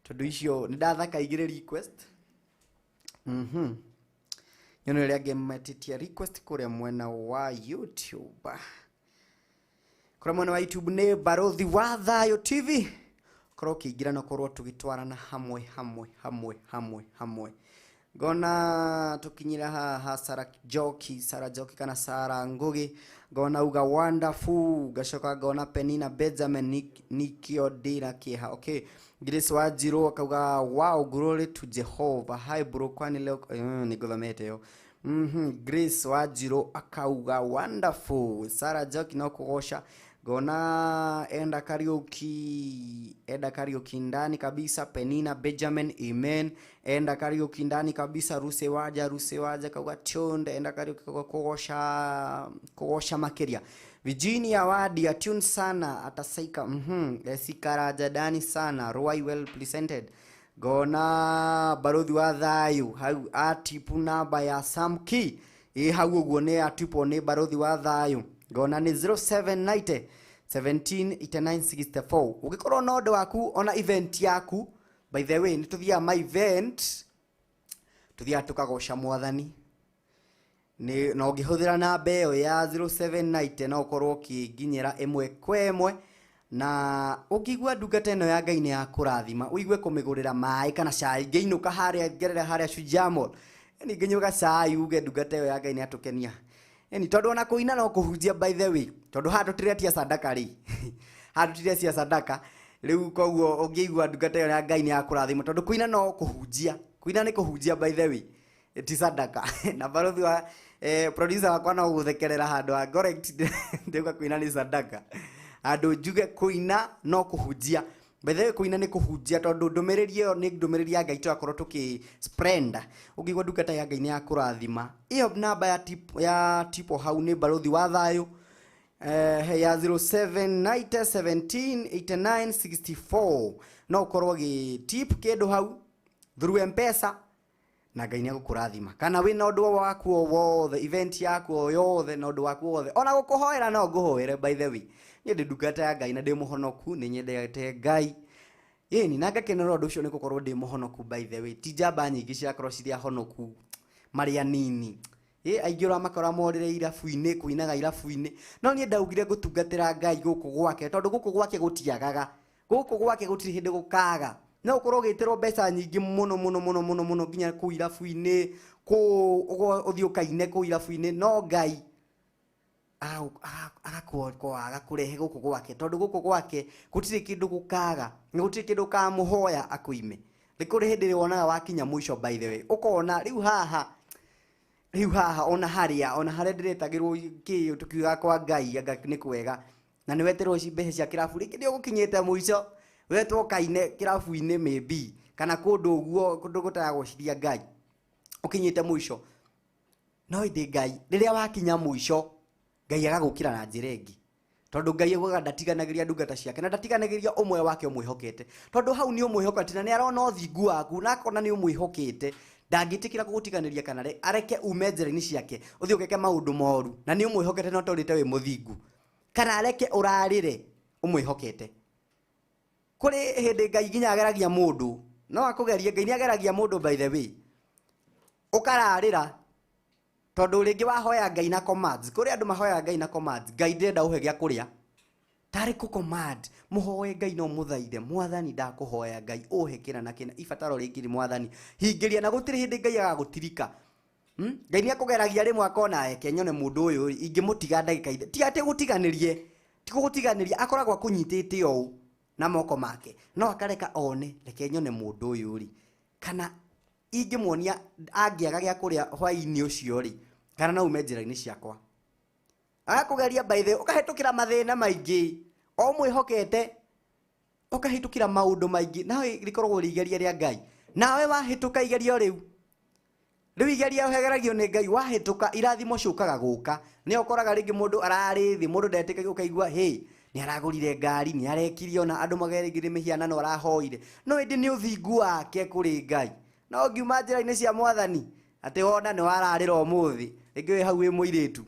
tondũ icio nĩ ndathaka igĩrĩ request. Nyone arĩa angĩ metĩtie request kũrĩa mwena wa YouTube. Kũrĩa mwena wa YouTube nĩ Barothi wa Thayũ TV. Korwo ũkĩingĩra na ũkorwo tũgĩtwarana hamwe hamwe hamwe hamwe hamwe. Ngona tukinyira haha Sara Joki, Sara Joki kana Sara Ngugi, ngona uga wonderful, ngacoka ngona Penina Benjamin nikio ndina kieha. Okay, Grace Wanjiru akauga wow, glory to Jehovah. Hi bro, kwani leo nĩngũthomete yo. Grace Wanjiru akauga wonderful. Sara Joki no kũgoca. Ngona Enda Kariuki, Enda Kariuki ndani kabisa. Penina Benjamin, amen. Enda Kariuki ndani kabisa. Ruse Waja, Ruse Waja kauga tuned. Enda Kariuki kauga kũgoca, kũgoca makĩria. Virginia Wadi atune sana atasaika. Esikaraja dani sana. Roy well presented. Ngona Barothi wa Thayũ hau atipu namba ya Samki ĩ hau ũguo nĩ atipwo nĩ Barothi wa Thayũ. Ngona nĩ 0790 17 89 64. Ũngĩkorwo na ũndũ waku ona event yaku, by the way nĩ tũthiaga ma event, tũthiaga tũkagoca mwathani nĩ na ũngĩhũthĩra namba ĩyo ya 0790 no ũkorwo ũkĩnginyĩra ĩmwe kwa ĩmwe. Na ũngĩigua ndungata ĩno ya Ngai nĩ ya kũrathima, ũigue kũmĩgũrĩra maĩ kana cai, ngĩinũka harĩa ngerere harĩa Shujaa Mall, yani ngĩnyuaga cai uge ndungata ĩyo ya Ngai nĩ yatũkenia. Yani tondũ ona kũina no kũhunjia, by the way, tondũ haha tũtiretia sadaka rĩ, haha tũtiretia sadaka rĩu, koguo ũngĩigua ndungata ĩyo ya Ngai nĩ ya kũrathima, tondũ kũina no kũhunjia, kũina nĩ kũhunjia, by the way, ti sadaka. Na barothi wa producer wakwa no gũthekerera handũ ha correct ndĩuga kũina nĩ sadaka, handũ njuge kũina no kũhunjia. By the way, kũina nĩ kũhunjia, tondũ ndũmĩrĩri ĩyo nĩ ndũmĩrĩri ya Ngai tũrakorwo tũkĩ spread. Ũngĩigua ndungata ya Ngai nĩ ya kũrathima, ĩyo namba ya tip, ya tipo hau nĩ Barothi wa Thayũ ya 0790 17 89 64, no ũkorwo gĩ tip kĩndũ hau through M-Pesa na Ngai nĩ egũkũrathima. Kana wĩna ũndũ waku o wothe, event yaku o yothe, na ũndũ waku wothe, ona gũkũhoera no ngũhoere. By the way, niĩ ndĩ ndungata ya Ngai na ndĩ mũhonoku, nĩ nyendete Ngai ĩni na ngakenera ũndũ ũcio nĩ gũkorwo ndĩ mũhonoku. By the way, ti njamba nyingĩ ciakorwo cirĩ ahonoku marĩ anini ĩ aingĩ ũramakora morĩre irabu-inĩ, kũinaga irabu-inĩ, no niĩ ndaugire ngũtungatĩra Ngai gũkũ gwake, tondũ gũkũ gwake gũtiagaga, gũkũ gwake gũtirĩ hĩndĩ gũkaga. No ũkorwo ũgĩtĩrwo mbeca nyingĩ mũno mũno mũno mũno mũno nginya kũu irabu-inĩ, kũu ũthiĩ ũkaine kũu irabu-inĩ, no Ngai agakuokoa agakũrehe gũkũ gwake, tondũ gũkũ gwake gũtirĩ kĩndũ gũkaga na gũtirĩ kĩndũ ũkamũhoya akũime. Nĩ kũrĩ hĩndĩ ĩrĩa wonaga wakinya mũico, by the way, ũkona rĩu haha, rĩu haha ona harĩa ndĩretagĩrwo kĩ tũkiuga kwa Ngai anga nĩ kwega. Na nĩ weterwo mbeca cia kĩrabu, rĩngĩ nĩ ũgũkinyĩte mũico, wetwo kaine kĩrabu-inĩ maybe kana kũndũ ũguo, kũndũ gũtaragũciria Ngai, ũkinyĩte mũico. No ĩndĩ Ngai rĩrĩa wakinya mũico, Ngai agagũkĩra na njĩra ĩngĩ, tondũ Ngai augaga ndatiganagĩria ndungata ciake na ndatiganagĩria ũmwe wake ũmwĩhokete, tondũ hau nĩ ũmwĩhokete na nĩ arona ũthingu waku na akona nĩ ũmwĩhokete, ndangĩtĩkĩra gũgũtiganĩria kana areke ume njĩra-inĩ ciake ũthiĩ ũgeke maũndũ moru, na nĩ ũmwĩhokete na ũtũrĩte wĩ mũthingu, kana areke ũrarĩre ũmwĩhokete. Kũrĩ hĩndĩ Ngai nginya ageragia mũndũ, no akũgerie. Ngai nĩ ageragia mũndũ, by the way, ũkararĩra tondũ rĩngĩ wahoya Ngai na commands. Kũrĩ andũ mahoyaga Ngai na commands. Ngai, ndĩrenda ũhe gĩa kũrĩa, tarĩ kũ command mũhoe Ngai, no mũthaithe, Mwathani, ndakũhoya Ngai ũhe kĩna na kĩna, ibataro rĩngĩ nĩ Mwathani hingĩria, na gũtirĩ hĩndĩ Ngai agagũtirika. Ngai nĩ akũgeragia rĩmwe akona, eke nyone mũndũ ũyũ rĩ, ingĩmũtiga ndagĩka ithe, ti atĩ gũtiganĩrie, ti gũgũtiganĩria, akoragwo akũnyitĩte ũũ na moko make, no akareka one, reke nyone mũndũ ũyũ rĩ, kana ingĩmuonia angĩaga gĩa kũrĩa hwaĩ-inĩ ũcio rĩ, kana no ume njĩra-inĩ ciakwa. Agakũgeria, by the way, ũkahĩtũkĩra mathĩna maingĩ o mwĩhokete, ũkahĩtũkĩra maũndũ maingĩ, nawe rĩkoragwo rĩ igeria rĩa Ngai. Nawe wahĩtũka igerio rĩu, rĩu igeria ũhegeragio nĩ Ngai, wahĩtũka, irathimo ciũkaga gũka. Nĩ ũkoraga rĩngĩ mũndũ ararĩ thĩ, mũndũ ndetĩkagia, ũkaigua hĩ, nĩ aragũrire ngari, nĩ arekirie, ona andũ magere rĩngĩ nĩ mĩhianano arahoire, no ĩndĩ nĩ ũthingu wake kũrĩ Ngai. No ngiuma njĩra-inĩ cia Mwathani, atĩ wona nĩ wararĩra ũmũthĩ, rĩngĩ wĩ hau wĩ mũirĩtu,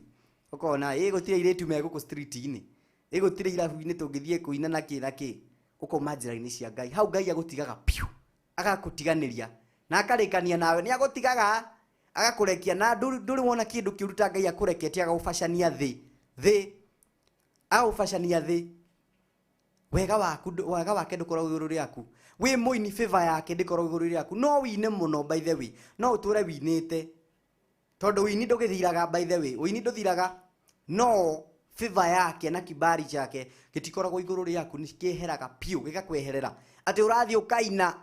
ũkona ĩ gũtirĩ airĩtu me gũkũ street-inĩ, ĩ gũtirĩ irabu-inĩ tũngĩthiĩ kũina na kĩ na kĩ, ũkauma njĩra-inĩ cia Ngai. Hau Ngai agũtigaga piũ, agakũtiganĩria na akarĩkania nawe. Nĩ agũtigaga, agakũrekia, na ndũrĩ wona kĩndũ kĩũru ta Ngai akũreketie agagũbacania thĩ thĩ, agagũbacania thĩ. Wega waku wega wake ndũkoragwo igũrũ rĩaku. Wĩ mũini, favor yake ndĩkoragwo igũrũ rĩaku. No wine mũno, by the way, no ũtũre winĩte, tondũ wini ndũgĩthiraga. By the way, wini ndũthiraga, no favor yake na kibali chake gĩtikoragwo igũrũ rĩaku, nĩ kĩeheraga piũ, gĩgakweherera, atĩ ũrathiĩ ũkaina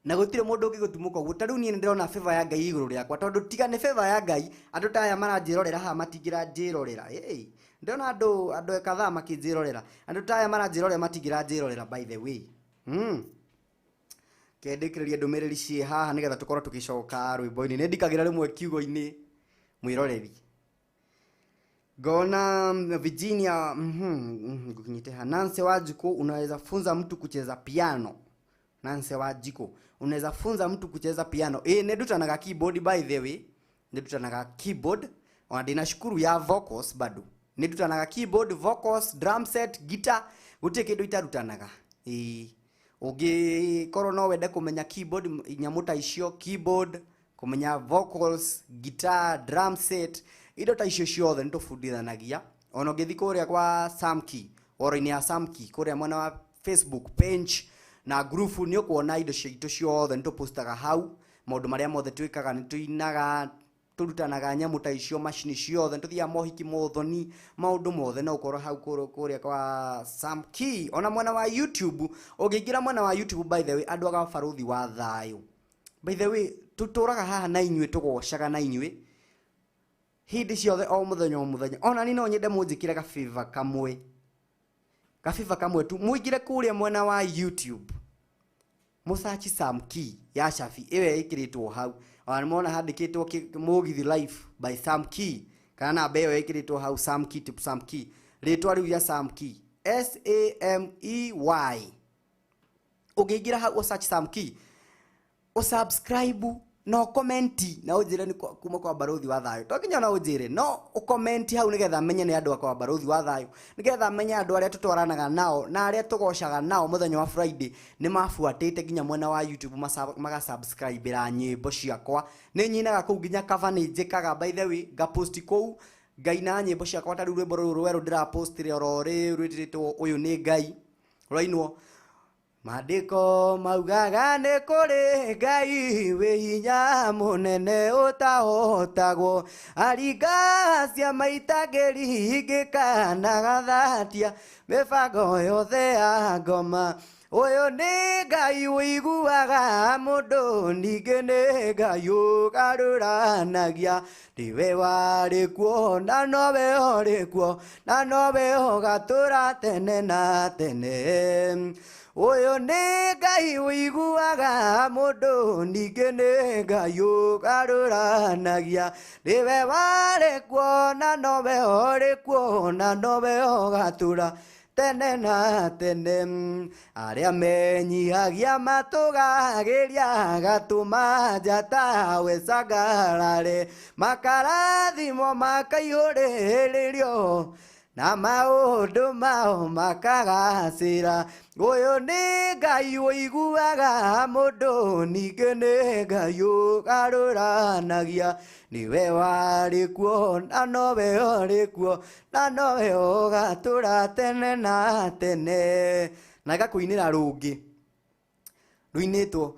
na gũtirĩ mũndũ ũngĩgũtumũka ũguo. Ta rĩu niĩ nĩ ndĩrona favor ya Ngai igũrũ rĩakwa, tondũ tiga nĩ favor ya Ngai, andũ ta aya maranjĩrorera haha matingĩranjĩrorera. Hey, ndĩrona andũ kadhaa makĩnjĩrorera. Andũ ta aya maranjĩrorera matingĩranjĩrorera, by the way. Kendĩkĩrĩrie ndũmĩrĩri ciĩ haha nĩgetha tũkorwo tũgĩcoka rwĩmbo-inĩ. Nĩ ndikagĩra rĩmwe kiugo-inĩ, mwĩroreri, ngona Virginia, ngukinyite ha. Nancy Wanjiku, unaweza funza mtu kucheza piano? Nancy Wanjiku, unaweza funza mtu kucheza piano? Ĩ, nĩ ndutanaga keyboard, by the way, nĩ ndutanaga keyboard, ona ndĩna cukuru ya vocals bado. Nĩ ndutanaga keyboard, vocals, drum set, guitar, gũtirĩ kĩndũ itarutanaga. Ĩ, ũngĩkorwo no wende kũmenya keyboard, nyamũ ta icio, keyboard, kũmenya vocals, guitar, drum set, indo ta icio ciothe nĩ tũbundithanagia. Ona ũngĩthiĩ kũrĩa kwa Samkey, woro-inĩ ya Samkey kũrĩa mwena wa Facebook page na group, nĩ ũkuona indo citũ ciothe nĩ tũpostaga hau, maũndũ marĩa mothe twĩkaga. Nĩ tũinaga, tũrutanaga nyamũ ta icio, macini ciothe, nĩ tũthiaga mohiki, mothoni, maũndũ mothe no ũkorwo hau kũrĩa kwa Samkey. Ona mwena wa YouTube, ũngĩingĩra mwena wa YouTube, by the way, andũ aga Barũthi wa Thayũ, by the way, tũtũraga haha na inyuĩ, tũgocaga na inyuĩ hĩndĩ ciothe, o mũthenya o mũthenya. Ona ni no nyende mũnjĩkĩre gafavour kamwe, gafavour kamwe tu, mũingĩre kũrĩa mwena wa YouTube, mũsearch Sam Key ya Shafi ĩyo ĩkĩrĩtwo hau. Ona nĩmona handĩkĩtwo Mũgithi Life by Sam Key, kana namba ĩyo ĩkĩrĩtwo hau, Sam Key, tip Sam Key, rĩtwa rĩu rĩa Sam Key, Samey. Ũngĩingĩra hau ũsearch Sam Key, ũsubscribe na ũcomment na ũnjĩre nĩ kuma kwa Barũthi wa Thayũ. To nginya ona ũnjĩre, no ũcomment hau nĩgetha menye nĩ andũ akwa Barũthi wa Thayũ, nĩgetha menye andũ arĩa tũtwaranaga nao na arĩa tũgocaga nao mũthenya wa Friday nĩ mabuatĩte nginya mwena wa YouTube, magasubscribĩra nyĩmbo ciakwa. Nĩ nyinaga kũu, nginya cover nĩ njĩkaga, by the way, ngapost kũu, ngaina nyĩmbo ciakwa. Ta rĩu rwĩmbo rũrũ rwerũ ndĩrapostire oro rĩu rwĩtĩtwo "Ũyũ nĩ Ngai", rũrainwo, Maandĩko maugaga nĩ kũrĩ Ngai wĩ hinya mũnene ũtahotagwo, aringa ciama itangĩringĩka na gathatia mĩbango yothe ya ngoma. Ũyũ nĩ Ngai ũiguaga mũndũ, ningĩ nĩ Ngai ũgarũranagia. Nĩwe warĩ kuo na nowe ũrĩ kuo, na nowe ũgatũũra tene na tene. Ũyũ nĩ Ngai ũiguaga mũndũ, ningĩ nĩ Ngai ũgarũranagia. Nĩwe warĩ kuo na nowe ũrĩ kuo, na nowe ũgatũũra tene na tene. Arĩa menyihagia matũgagĩria, gatũma njata we cangarare, makarathimwo makaihũrĩrĩrio, na maũndũ mao makagacĩra. Ũyũ nĩ Ngai ũiguaga mũndũ, ningĩ nĩ Ngai ũgarũranagia. Nĩwe warĩ kuo na nowe ũrĩ kuo, na nowe ũgatũũra tene na tene. Na ngakũinĩra rũngĩ rũinĩtwo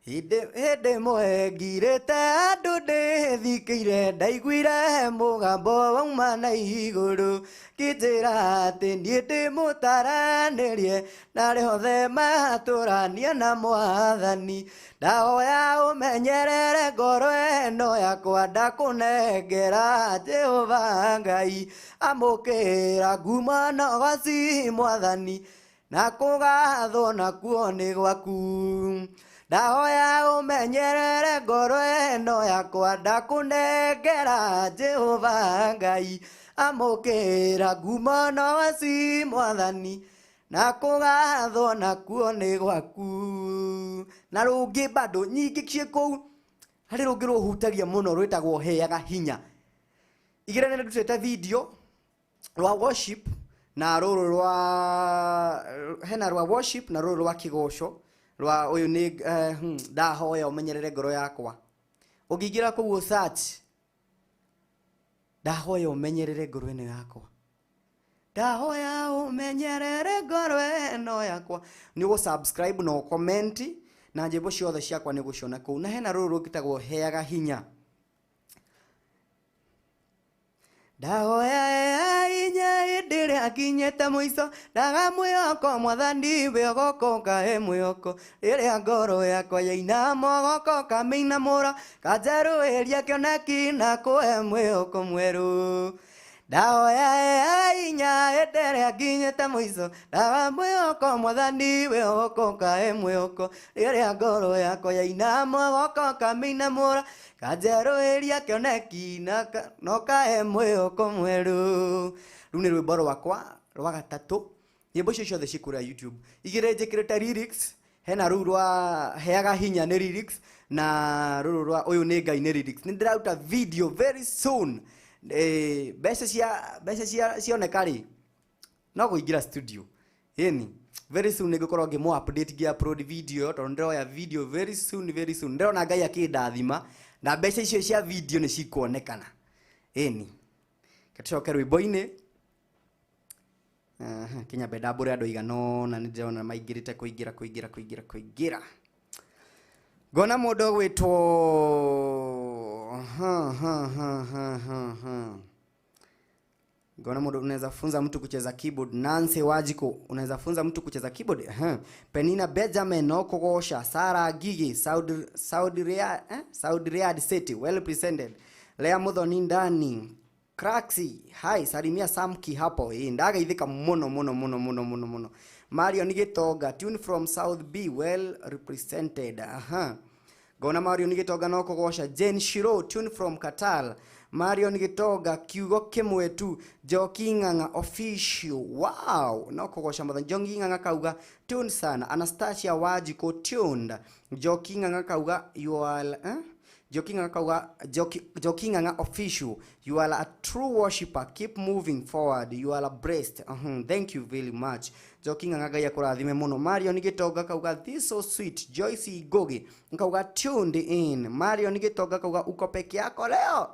hĩndĩ hĩndĩ ĩmwe ngirĩte andũ ndĩthikĩire, ndaiguire mũgambo wauma na igũrũ kĩnjĩra atĩ niĩ ndĩmũtaranĩrie na arĩa othe matũrania na Mwathani. Ndahoya ũmenyerere ngoro ĩno yakwa, ndakũnengera Jehova Ngai. Amũkĩra ngumo na ũgoci Mwathani, na kũgathwo nakuo nĩ gwaku. Ndahoya ũmenyerere ngoro ĩno yakwa, ndakũnengera Jehova Ngai. Amũkĩra ngumo na ũgoci Mwathani, na kũgathwo nakuo nĩ gwaku. Na rũngĩ bado nyingĩ ciĩ kũu, harĩ rũngĩ rũhutagia mũno rwĩtagwo Heaga Hinya. Igĩrĩ nĩ ndutĩte video rwa worship na rũrũ rwa hena rwa worship na rũrũ rwa kĩgoco rwa ũyũ nĩ ndahoya ũmenyerere ngoro yakwa. Ũngĩingĩra kũu search ndahoya ũmenyerere ngoro ĩno yakwa, ndahoya ũmenyerere ngoro ĩno yakwa, nĩ ũgũ subscribe na ũcomment na nyĩmbo ciothe ciakwa nĩ ũgũciona kũu. Na hena rũrũ rũngĩtagwo Heaga Hinya. Ndahoya hinya hĩndĩ ĩrĩa nginyĩte mũico, ndaga mwĩhoko Mwathani wĩ ũgoka ũkahe mwĩhoko. Rĩrĩa ngoro yakwa yainama ũgoka ũkamĩinamũra, kanjarũĩria kĩoneki na kũhe mwĩhoko mwerũ. Ndahoya hinya hĩndĩ ĩrĩa nginyĩte mũico, ndaga mwĩhoko Mwathani wĩ ũgoka ũkahe mwĩhoko. Rĩrĩa ngoro yakwa yainama ũgoka ũkamĩinamũra, kanjarũĩria kĩoneki na ũkahe mwĩhoko mwerũ. Rũu nĩ rwĩmbo rwakwa rwa gatatũ. Nyĩmbo icio ciothe ciĩ kũrĩa YouTube. Igĩrĩ njĩkĩrĩte lyrics, hena rũu rwa Heaga Hinya nĩ lyrics, na rũrũ rwa ũyũ nĩ Ngai nĩ lyrics. Nĩ ndĩraruta video very soon. Mbeca cia mbeca cia cioneka rĩ, no kũingĩra studio. Ĩni very soon nĩngũkorwo ngĩmũ update ngĩ upload video ĩyo, tondũ ndĩroya video very soon, very soon. Ndĩrona Ngai akĩndathima na mbeca icio cia video nĩ cikuonekana. Ĩni reke tũcoke rwĩmbo-inĩ. Aha, kinyambe ndambũre andũ aigana ũna nĩ ndĩrona maingĩrĩte kũingĩra kũingĩra kũingĩra kũingĩra. Ngona mũndũ ũgwĩtwo ha, ha, ha, ha, ha, ha. Ngona mũndũ unaweza funza mtu kucheza keyboard. Nancy Wajiko, unaweza funza mtu kucheza keyboard. Penina Benjamin no kũgoca. Sarah Gigi, Saudi Riyadh, eh? Saudi Riyadh City, well presented. Lea Muthoni ndani. Craxi, hi, salimia Samki hapo. Ndagaithika mũno mũno mũno mũno mũno mũno. Marion Gitonga, tune from South B, well represented. Aha. Ngona Marion Gitonga no kũgoca. Jane Shiro, tune from Qatar. Marion Gitonga, kiugo kĩmwe tu. Njoki Ng'ang'a official. Wow, no kũgoca mothe. Njoki Ng'ang'a kauga tune sana. Anastasia Wajiko tuned. Njoki Ng'ang'a kauga you are, eh? Njoki Ng'ang'a kauga Njoki Ng'ang'a official, you are a true worshipper, keep moving forward, you are blessed. Thank you very much. Njoki Ng'ang'a, Ngai akũrathime mũno. Marion Gitonga kauga this so sweet. Joyce Ngogi kauga tuned in. Marion Gitonga kauga uko peke yako leo.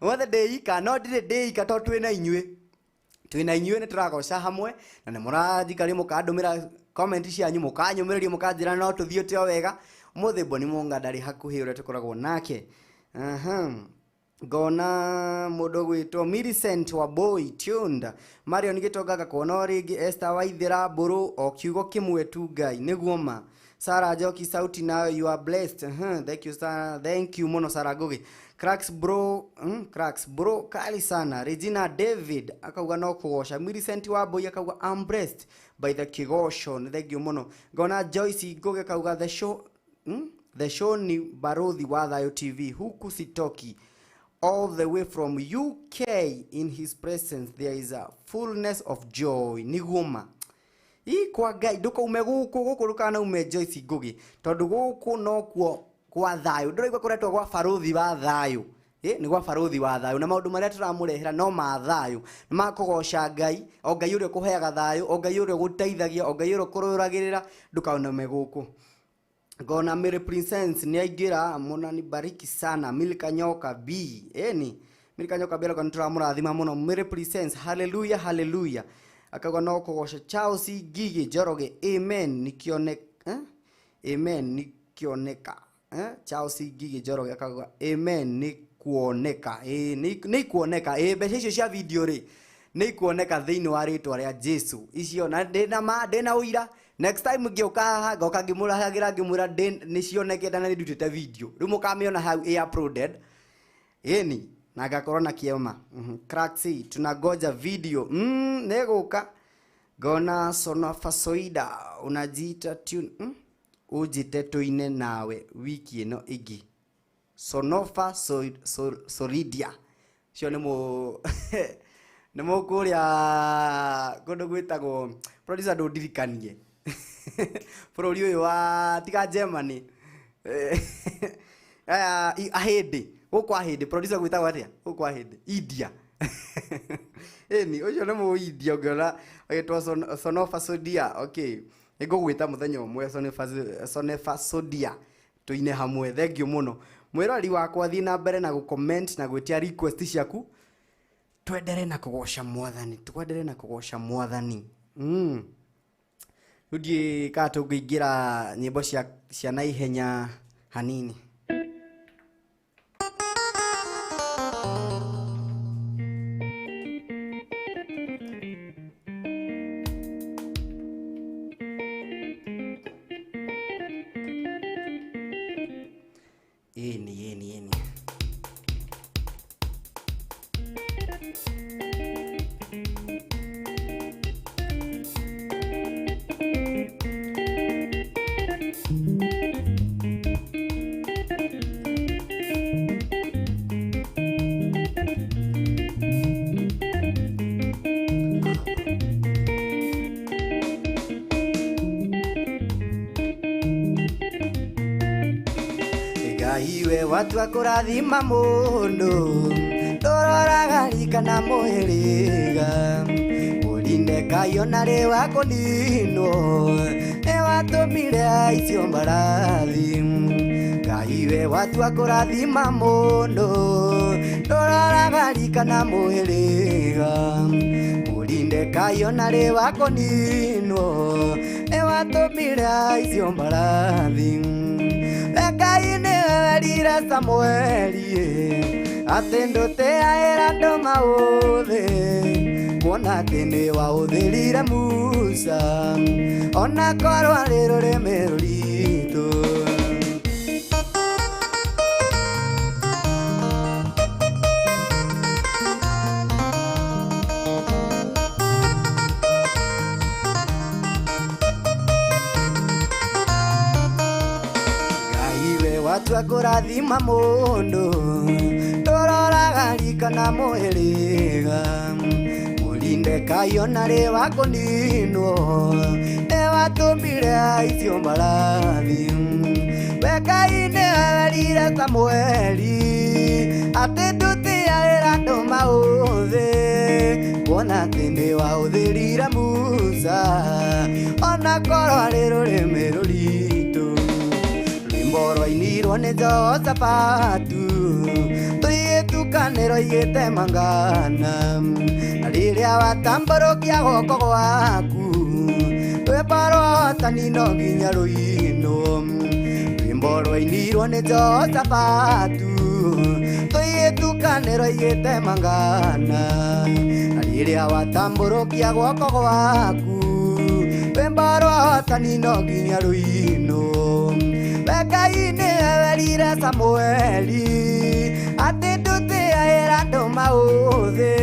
Wothe ndĩika no ndirĩ ndĩika tondũ twĩna inyuĩ, twĩna inyuĩ nĩ tũragoca hamwe na nĩ mũranjikaria mũkandũmĩra comment cianyu, mũkanyũmĩrĩria, mũkanjĩra no tũthiĩte o wega. Ũmũthĩ Boni Mũnga ndarĩ hakuhĩ ũrĩa tũkoragwo nake. Aha. Ngona mũndũ gwĩtwo Millicent Wambui tuned, Marion Gĩtonga ngakuona o rĩngĩ, Esther Waithĩra Mbũrũ o kiugo kĩmwe tu Ngai nĩguo ma. Sarah Njoki sauti nayo you are blessed. Thank you Sarah, thank you mũno Sarah Ngugi. Cracks bro, cracks bro kali sana. Regina David akauga no kũgoca. Millicent Wambui akauga I'm blessed by the kĩgoco. Nĩ thank you mũno. Ngona Joyce Ngugi akauga the show, the show ni barothi wa Thayo TV huku sitoki all the way from UK. In his presence there is a fullness of joy. Nĩguo ma ii kwa Ngai ndũkaume gũkũ gũkũ ndũkanaume Joyce Ngugi tondũ gũkũ nokuo kwa thayũ. Ndũraigua kũretwo gwa barothi wa thayũ. Nĩ gwa barothi wa thayũ na maũndũ marĩa tũramũrehera no ma thayũ, nĩ ma kũgoca Ngai, o Ngai ũrĩa ũkũheaga thayũ, o Ngai ũrĩa ũgũteithagia, o Ngai ũrĩa ũkũrũragĩrĩra, ndũkanaume gũkũ. Ngona Mary Princess nĩ aingĩra, mũnanibariki sana. Milka Nyoka B, eni Milka Nyoka B arauga nĩtũramũrathima mũno. Mary Princess, hallelujah hallelujah, akauga no kũgoca. Charles Ngigi Njoroge, amen nikione, amen nikioneka. Charles Ngigi Njoroge akauga amen nikuoneka. Nĩ ikuoneka. Mbeca icio cia video rĩ nĩ ikuoneka thĩinĩ wa rĩtwa rĩa Jesu. Icio na ndĩna ma, ndĩna ũira. Next time ngĩũka haha ngoka ngĩmũrahagĩra ngĩmwĩra nĩ cionekete na nĩ ndutĩte video. Rĩu mũkamĩona hau ĩ uploaded. Ĩni na ngakorwo na kĩema. Craxi tunangoja video. Nĩgũka. Ngona Sonafasoida unajiita tune. Unjite tuine nawe wiki ĩno ĩngĩ. Sonofa Solidia. Cio nĩ mũ nĩ mũkũrĩa kũndũ gwĩtagwo producer ndũndirikanie. Bũrũri ũyũ wa tiga Germany. Aya Ahĩndĩ, gũkũ Ahĩndĩ producer gwĩtagwo atĩa? Gũkũ Ahĩndĩ, India. Ĩni ũcio nĩ mũ India ũngĩona agĩtwo Sonofa Sodia. Okay. Nĩngũgwĩta mũthenya ũmwe Sonofa Sodia tuine hamwe. Thank you mũno. Mwĩrori wakwa thiĩ na mbere na gũ-comment na gwĩtia request ciaku. Twendere na kũgoca Mwathani, twendere na kũgoca Mwathani. Rĩu ndiũĩ kana tũngĩingĩra nyĩmbo cia naihenya hanini. Ĩni, ĩni, ĩni. Ngai we watua kũrathima mũndũ ndũroraga rika na mũhĩrĩga ũrinde Ngai ona rĩ wa kũninwo nĩ watũmire aicio mbarathi. Ngai we watua kũrathima mũndũ ndũroraga rika na mũhĩrĩga ũrinde Ngai ona rĩ wa kũninwo nĩ watũmire aicio mbarathi. Ngai nĩwerire Samueli atĩ ndũteaĩra andũ maũthĩ kuona atĩ nĩwaũthĩrire Musa ona korwo arĩ rũrĩmĩ rũritũ. Watua kũrathima mũndũ ndũroraga rika na mũhĩrĩga mũrinde Ngai ona rĩ wa kũninwo nĩwatũmire aicio mbarathi. We Ngai nĩwerire Samueli atĩ ndũteaĩra andũ maũthĩ kuona atĩ nĩwaũthĩrire Musa ona korwo arĩ rũrĩmĩ rũritũ. Rwĩmbo rwainirwo nĩ Jehoshafatu tũigĩtukanĩro igĩte mangana na rĩrĩa watambũrũkia guoko gwaku rwĩmbo rwa ũhotani no nginya rũinwo. Rwĩmbo rwainirwo nĩ Jehoshafatu Tũigĩtukanĩrwo igĩtemangana na rĩrĩa watambũrũkia guoko gwaku rwĩmbo rwa hotani no nginya rũinwo. We Ngai nĩwe werire Samueli atĩ ndũtĩaĩra andũ maũthĩ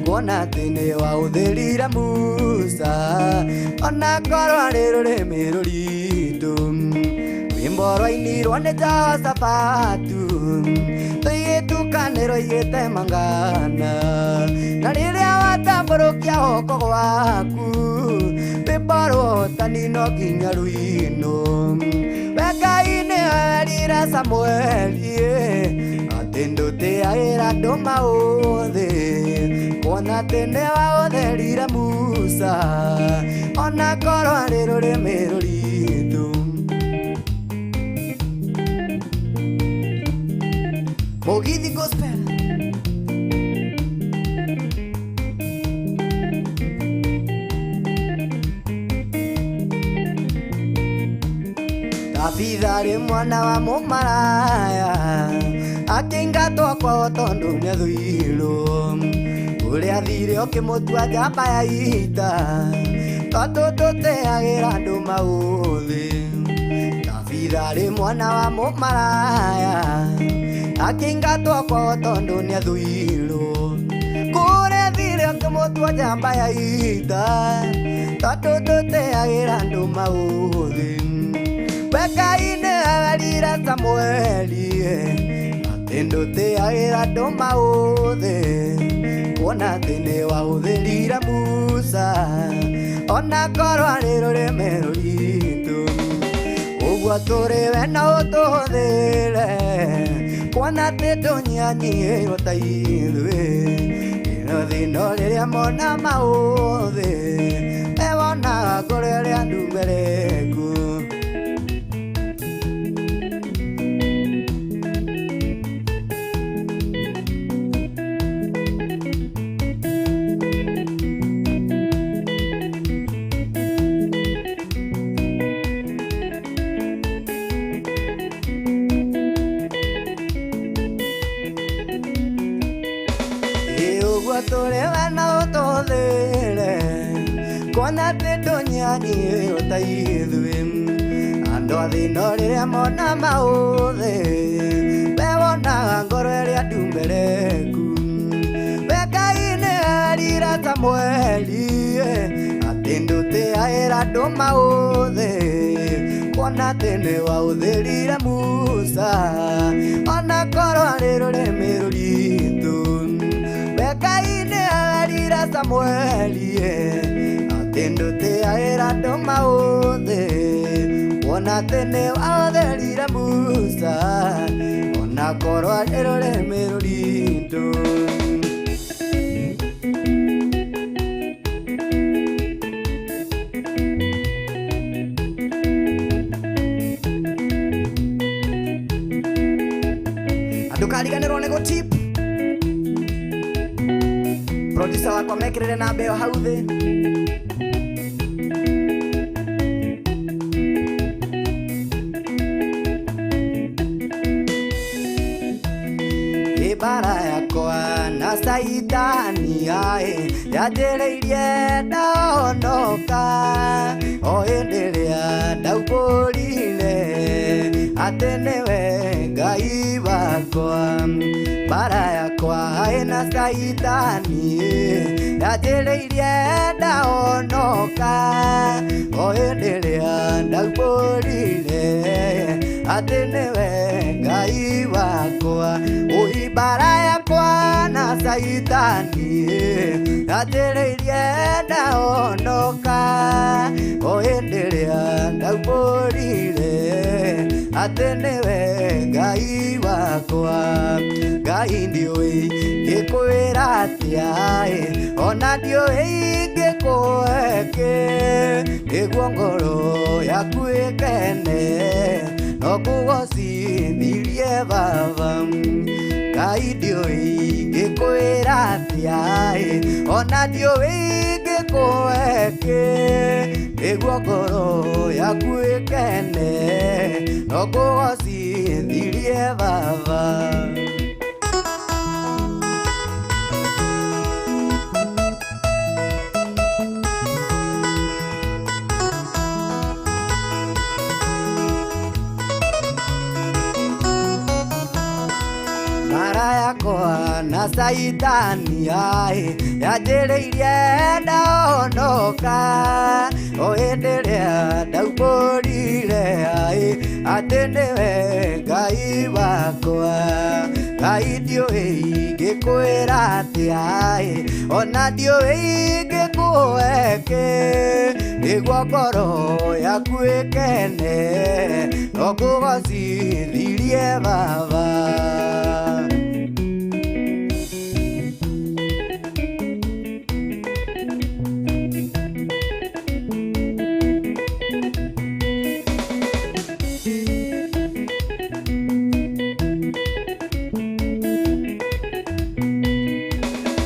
kuona atĩ nĩwaũthĩrire Musa ona korwo arĩ rũrĩmĩ rũritũ. Rwĩmbo rwainirwo nĩ Jehoshafatu tũigĩtukanĩrwo igĩtemangana na rĩrĩa watambũrũkia guoko gwaku rwĩmbo rwa ũhotani no nginya rũinwo. We Ngai nĩwe werire Samueli atĩ ndũtĩaĩra andũ maũthĩ kuona atĩ nĩwaũthĩrire Musa ona korwo arĩ rũrĩmĩ rũritũ. Mugithi Gospel. Tabitha arĩ mwana wa mũmaraya akĩingatwo kwao tondũ nĩathũirwo. Ũrĩa athire ũkĩmũtua njamba ya ita tondũ ndũteagĩra andũ maũthĩ. Tabitha arĩ mwana wa mũmaraya akĩingatwo kwao tondũ nĩathũirwo. Kũrĩa athire ũkĩmũtua njamba ya ita tondũ ndũteagĩra andũ maũthĩ. We Ngai nĩwe werire Samueli atĩ ndũtĩaĩra andũ maũthĩ kuona atĩ nĩwaũthĩrire Musa ona korwo arĩ rũrĩmĩ rũritũ. Ũguo tũrĩ we no ũtũhũthĩre kuona atĩ ndũnyihanyihĩirwo ta ithuĩ. Ĩno thĩna rĩrĩa mona maũthĩ we wonaga ngoro ĩrĩa ndumbereku. Ũguo tũrĩ we no ũtũhũthĩre kuona atĩ ndũnyihanyihĩirwo ta ithuĩ. Andũ a thĩna rĩrĩa mona maũthĩ we wonaga ngoro ĩrĩa ndumbereku. We Ngai nĩwe werire Samueli atĩ ndũtĩaĩra andũ maũthĩ kuona atĩ nĩwaũthĩrire Musa ona korwo arĩ rũrĩmĩ rũritũ. We Ngai nĩwe werire Samueli atĩ ndũtĩaĩra andũ maũthĩ kuona atĩ nĩwaũthĩrire Musa ona korwo arĩ rũrĩmĩ rũritũ. Ndũkariganĩrwo nĩ gũtip producer wakwa mekĩrĩre namba ĩyo hau thĩ. Ibara yakwa na Saitani aĩ yanjĩrĩirie ndahonoka o hĩndĩ ĩrĩa ndaumbũrire atĩ nĩwe Ngai wakwa. Mbara yakwa ĩna Saitani yanjĩrĩirie ndahonoka o hĩndĩ ĩrĩa ndaumbũrire atĩ nĩwe Ngai wakwa. Oi mbara yakwa na Saitani yanjĩrĩirie ndahonoka o hĩndĩ ĩrĩa ndaumbũrire atĩ nĩwe Ngai wakwa. Ngai ndiũĩ ngĩkwĩra atĩa ona ndiũĩ ingĩkũhe kĩ nĩguo ngoro yaku ĩkene no kũgocithirie Baba. Ngai ndiũĩ ingĩkwĩra atĩa ona ndiũĩ ingĩkũhe kĩ nĩguo ngoro yaku ĩkene no kũgocithirie Baba. yakwa na Saitani ai yanjĩrĩirie ndahonoka o hĩndĩ ĩrĩa ndaumbũrire ai atĩ nĩwe Ngai wakwa. Ngai ndiũĩ ingĩkwĩra atĩa ai ona ndiũĩ ingĩkũhe nĩguo ngoro yaku ĩkene no ngũgocithirie Baba.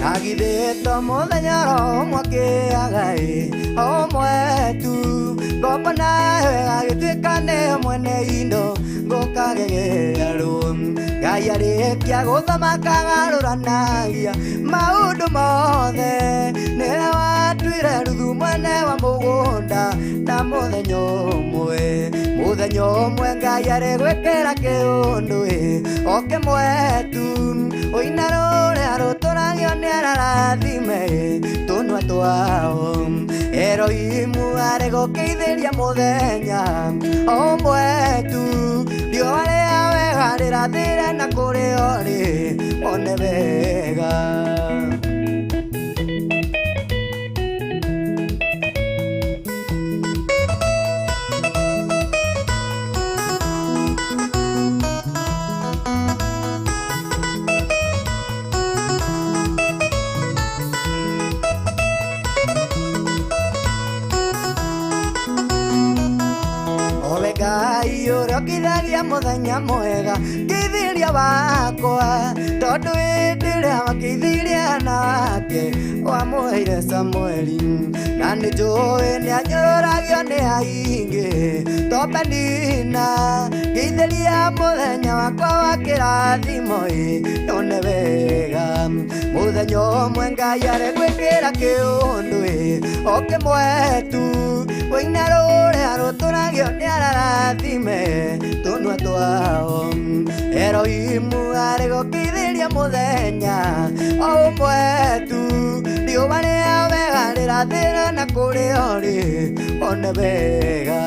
Nagithĩtwo mũthenya oro ũmwe kĩaga ĩ ũmwe tu ngombo nayo ĩgagĩtuĩka nĩyo mwene indo ngũkagegearwo. Ngai arĩkia gũthamaka agarũranagia maũndũ mothe nĩwe watuire Ruthu mwene wa mũgũnda na mũthenya ũmwe mũthenya ũmwe Ngai arĩgwĩkĩra kĩũndũ ĩ o kĩmwe tu ũina rũrĩa rũtũragio nĩ ararathime tũnua twao. Eroimu arĩgũkĩithĩria mũthenya ũmwe tu riũa rĩa wega rĩrathire na kũrĩ o rĩ one wega. Ngai ũrĩa ũkithagia mũthenya mwega ngĩithiria wakwa tondũ hĩndĩ ĩrĩa wakĩithirie nake wamũheire Samueli na nĩnjũĩ nĩanyũragio nĩ aingĩ to Penina ngĩithĩria mũthenya wakwa wa kĩrathimo ĩ nyone wega. Mũthenya ũmwe Ngai arĩgwĩkĩra kĩũndũ ĩ o kĩmwe tu ũina rũrĩa rũtũragio nĩ ararathime tũnua twao. Eroimu arĩgũkĩithĩria mũthenya o ũmwe tu riũa rĩa wega rĩrathĩra na kũrĩ o rĩ one wega.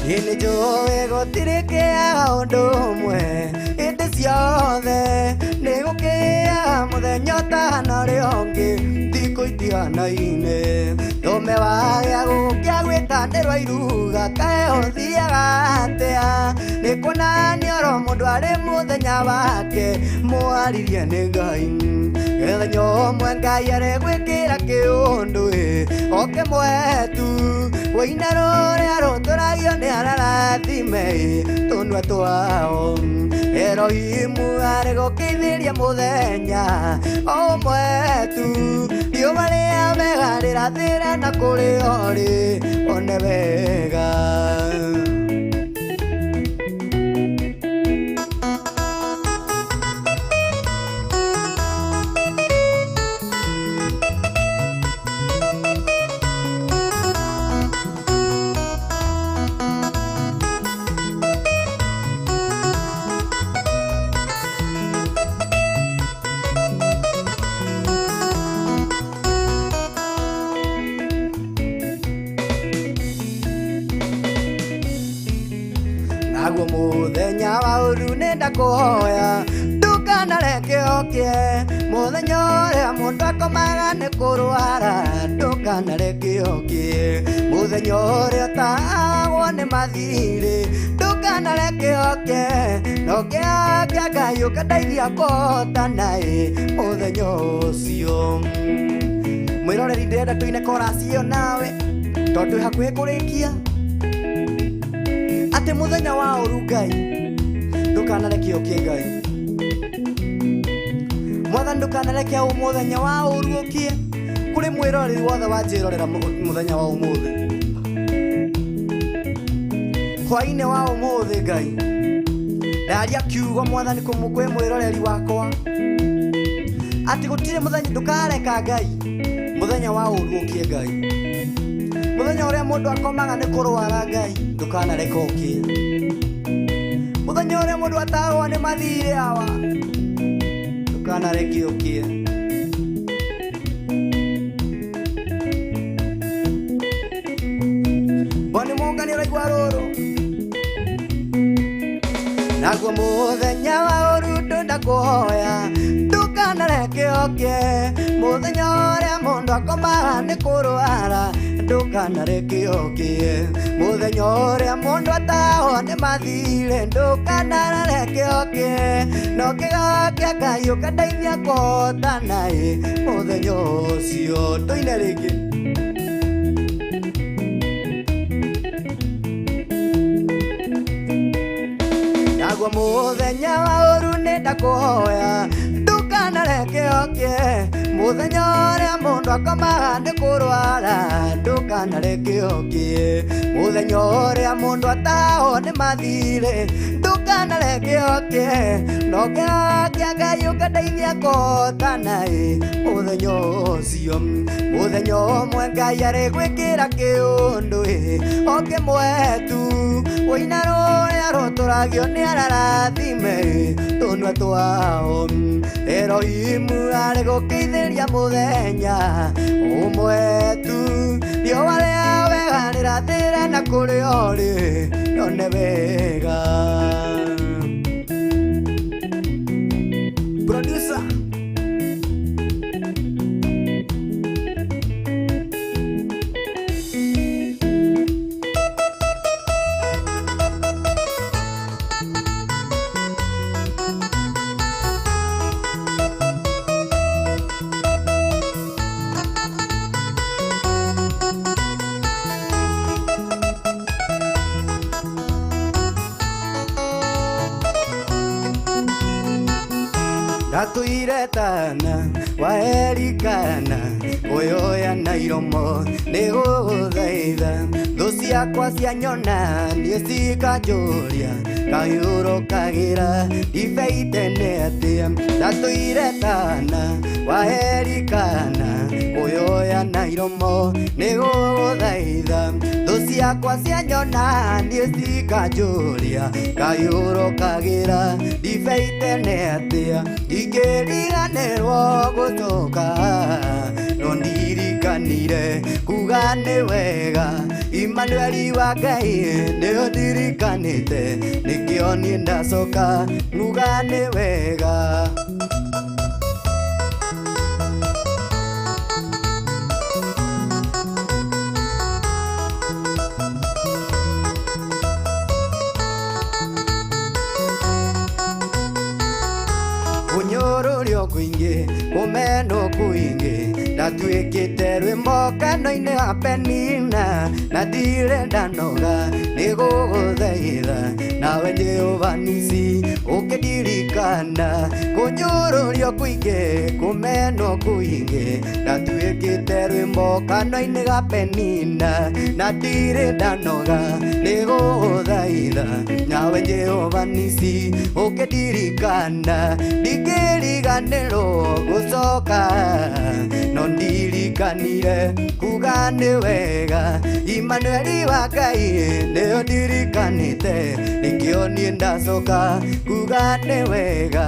Nĩnjũĩ gũtirĩ kĩaga ũndũ ũmwe hĩndĩ ciothe nĩgũkĩaga mũthenya ũtahana ũrĩa ũngĩ thikũ itiganaine ndũme wagĩa gũkĩa gwĩtanĩrwo iruga kaĩ ũthiaga atĩa nĩkuonania oro mũndũ arĩ mũthenya wake mwaririe nĩ Ngai. Mũthenya ũmwe Ngai arĩgwĩkĩra kĩũndũ ĩ o kĩmwe tu ũina rũrĩa rũtũragio nĩ ararathime tũnua twao. Eroimu arĩgũkĩithĩria mũthenya o ũmwe tu riũa rĩa wega rĩrathĩra na kũrĩ o rĩ one wega. Naguo mũthenya wa ũru nĩndakũhoya ndũkanareke ũkĩe mũthenya ũrĩa mũndũ akomaga nĩ kũrwara ndũkanareke ũkĩe mũthenya ũrĩa ũtahagwo nĩ mathirĩ ndũkanareke ũkĩe no kĩaga Ngai ũkandeithia kũhotana ĩ mũthenya ũcio. Mwĩroreri ndĩrenda tũine chorus ĩyo nawe tondũ twĩ hakuhĩ kũrĩkia atĩ mũthenya wa ũru Ngai ndũkanareke ũkĩe Ngai Mwathani ndũkanareke mũthenya wa ũru ũkĩe. Kũrĩ mwĩroreri wothe wanjĩrorera mũthenya wa ũmũthĩ, hwainĩ wa ũmũthĩ, Ngai ndaria kiugo Mwathani kwĩ mwĩroreri wakwa atĩ gũtirĩ mũthenya ndũkareka Ngai mũthenya wa ũru ũkie Ngai, mũthenya ũrĩa mũndũ akomaga nĩ kũrwara Ngai ndũkanareka ũkie, mũthenya ũrĩa mũndũ atahwo nĩ mathirĩ awa ndũkanareke ũkie. Boni Munga nĩ ũraigua rũrũ naguo mũthenya wa ũru ndakũhoya ndũkanareke ũkie, mũthenya ũrĩa mũndũ akomaga nĩ kũrwara ndũkanareke ũkie, mũthenya ũrĩa mũndũ atahwo nĩ mathirĩ ndũkanareke ũkie, no kĩga kĩa Ngai ũkandeithia kũhotana ĩ mũthenya ũcio tũine rĩngĩ. Naguo mũthenya wa ũru nĩ ndakũhoya ndũkanareke ũkie, mũthenya ũrĩa mũndũ akomaga nĩ kũrwara ndũkanareke ũkie, mũthenya ũrĩa mũndũ atahwo nĩ mathirĩ ndũkanareke ũkie, no kĩga kĩa Ngai ũkandeithia kũhotana ĩ mũthenya ũcio. Mũthenya ũmwe Ngai arĩ gwĩkĩra kĩũndũ ĩ o kĩmwe tu, ũina rũrĩa rũtũragio nĩ ararathime tũnua twao, Erohimu arĩ gũkĩithĩria mũthenya ũmwe tu, riũa rĩa wega rĩrathĩra na kũrĩa ũrĩ nyone wega. Producer Ndatuire tana waerikana ũyoya na iromo nĩ gũgũthaitha, thũ ciakwa cianyona niĩ cikanjũria kayũrũkagĩra ndibei tene atĩa. Ndatuire tana waerikana ũyoya na iromo nĩ gũgũthaitha, thũ ciakwa cianyona niĩ cikanjũria kayũrũkagĩra ndibei tene atĩa. Ingĩriganĩrwo gũcoka no ndirikanire kuga nĩ wega, Immanueli wa Ngai nĩo ndirikanĩte nĩkĩo niĩ ndacoka nguga nĩ wega. Kũnyũrũrio kũingĩ kũmenwo kũingĩ ndatuĩkĩte rwĩmbo kanua-inĩ ga Penina na ndirĩ ndanoga nĩ gũgũthaitha, nawe Jehova Nisi ũkĩndirikana. Kũnyũrũrio kũingĩ kũmenwo kũingĩ ndatuĩkĩte rwĩmbo kanua-inĩ ga Penina na ndirĩ ndanoga nĩ gũgũthaitha, nawe Jehova Nisi ũkĩndirikana. Ndingĩriganĩrwo gũcoka no ndirikanire kuga nĩ wega, Immanueli wa Ngai nĩo ndirikanĩte nĩkĩo niĩ ndacoka kuga nĩ wega.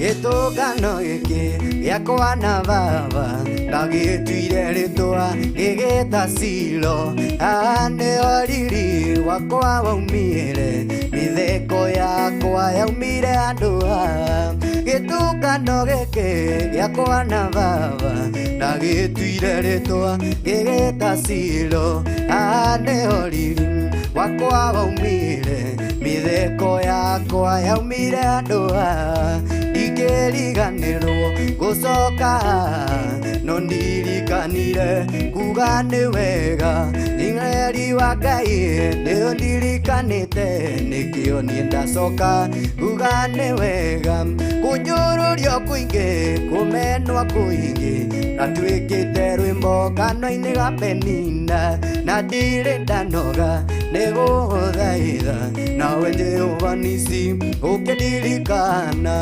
Gĩtũngano gĩkĩ gĩakwa na baba ndagĩtuire rĩtwa gĩgĩta Silo, haha nĩho riri wakwa waumire, mĩtheko yakwa yaumire handũ haha. Gĩtũngano gĩkĩ gĩakwa na baba ndagĩtuire rĩtwa gĩgĩta Silo, haha nĩho riri wakwa waumire, mĩtheko yakwa yaumire handũ haha. Ndingĩriganĩrwo Gũcoka no ndirikanire kuga nĩ wega Nĩreri wa Ngai nĩo ndirikanĩte nĩkĩo niĩ ndacoka kuga nĩ wega kũnyũrũrio kũingĩ kũmenwa kũingĩ natuĩkĩte rwĩmbo kanua-inĩ ga Penina na ndirĩ ndanoga nĩ gũthaitha nawe Jehova nisi ũkĩndirikana.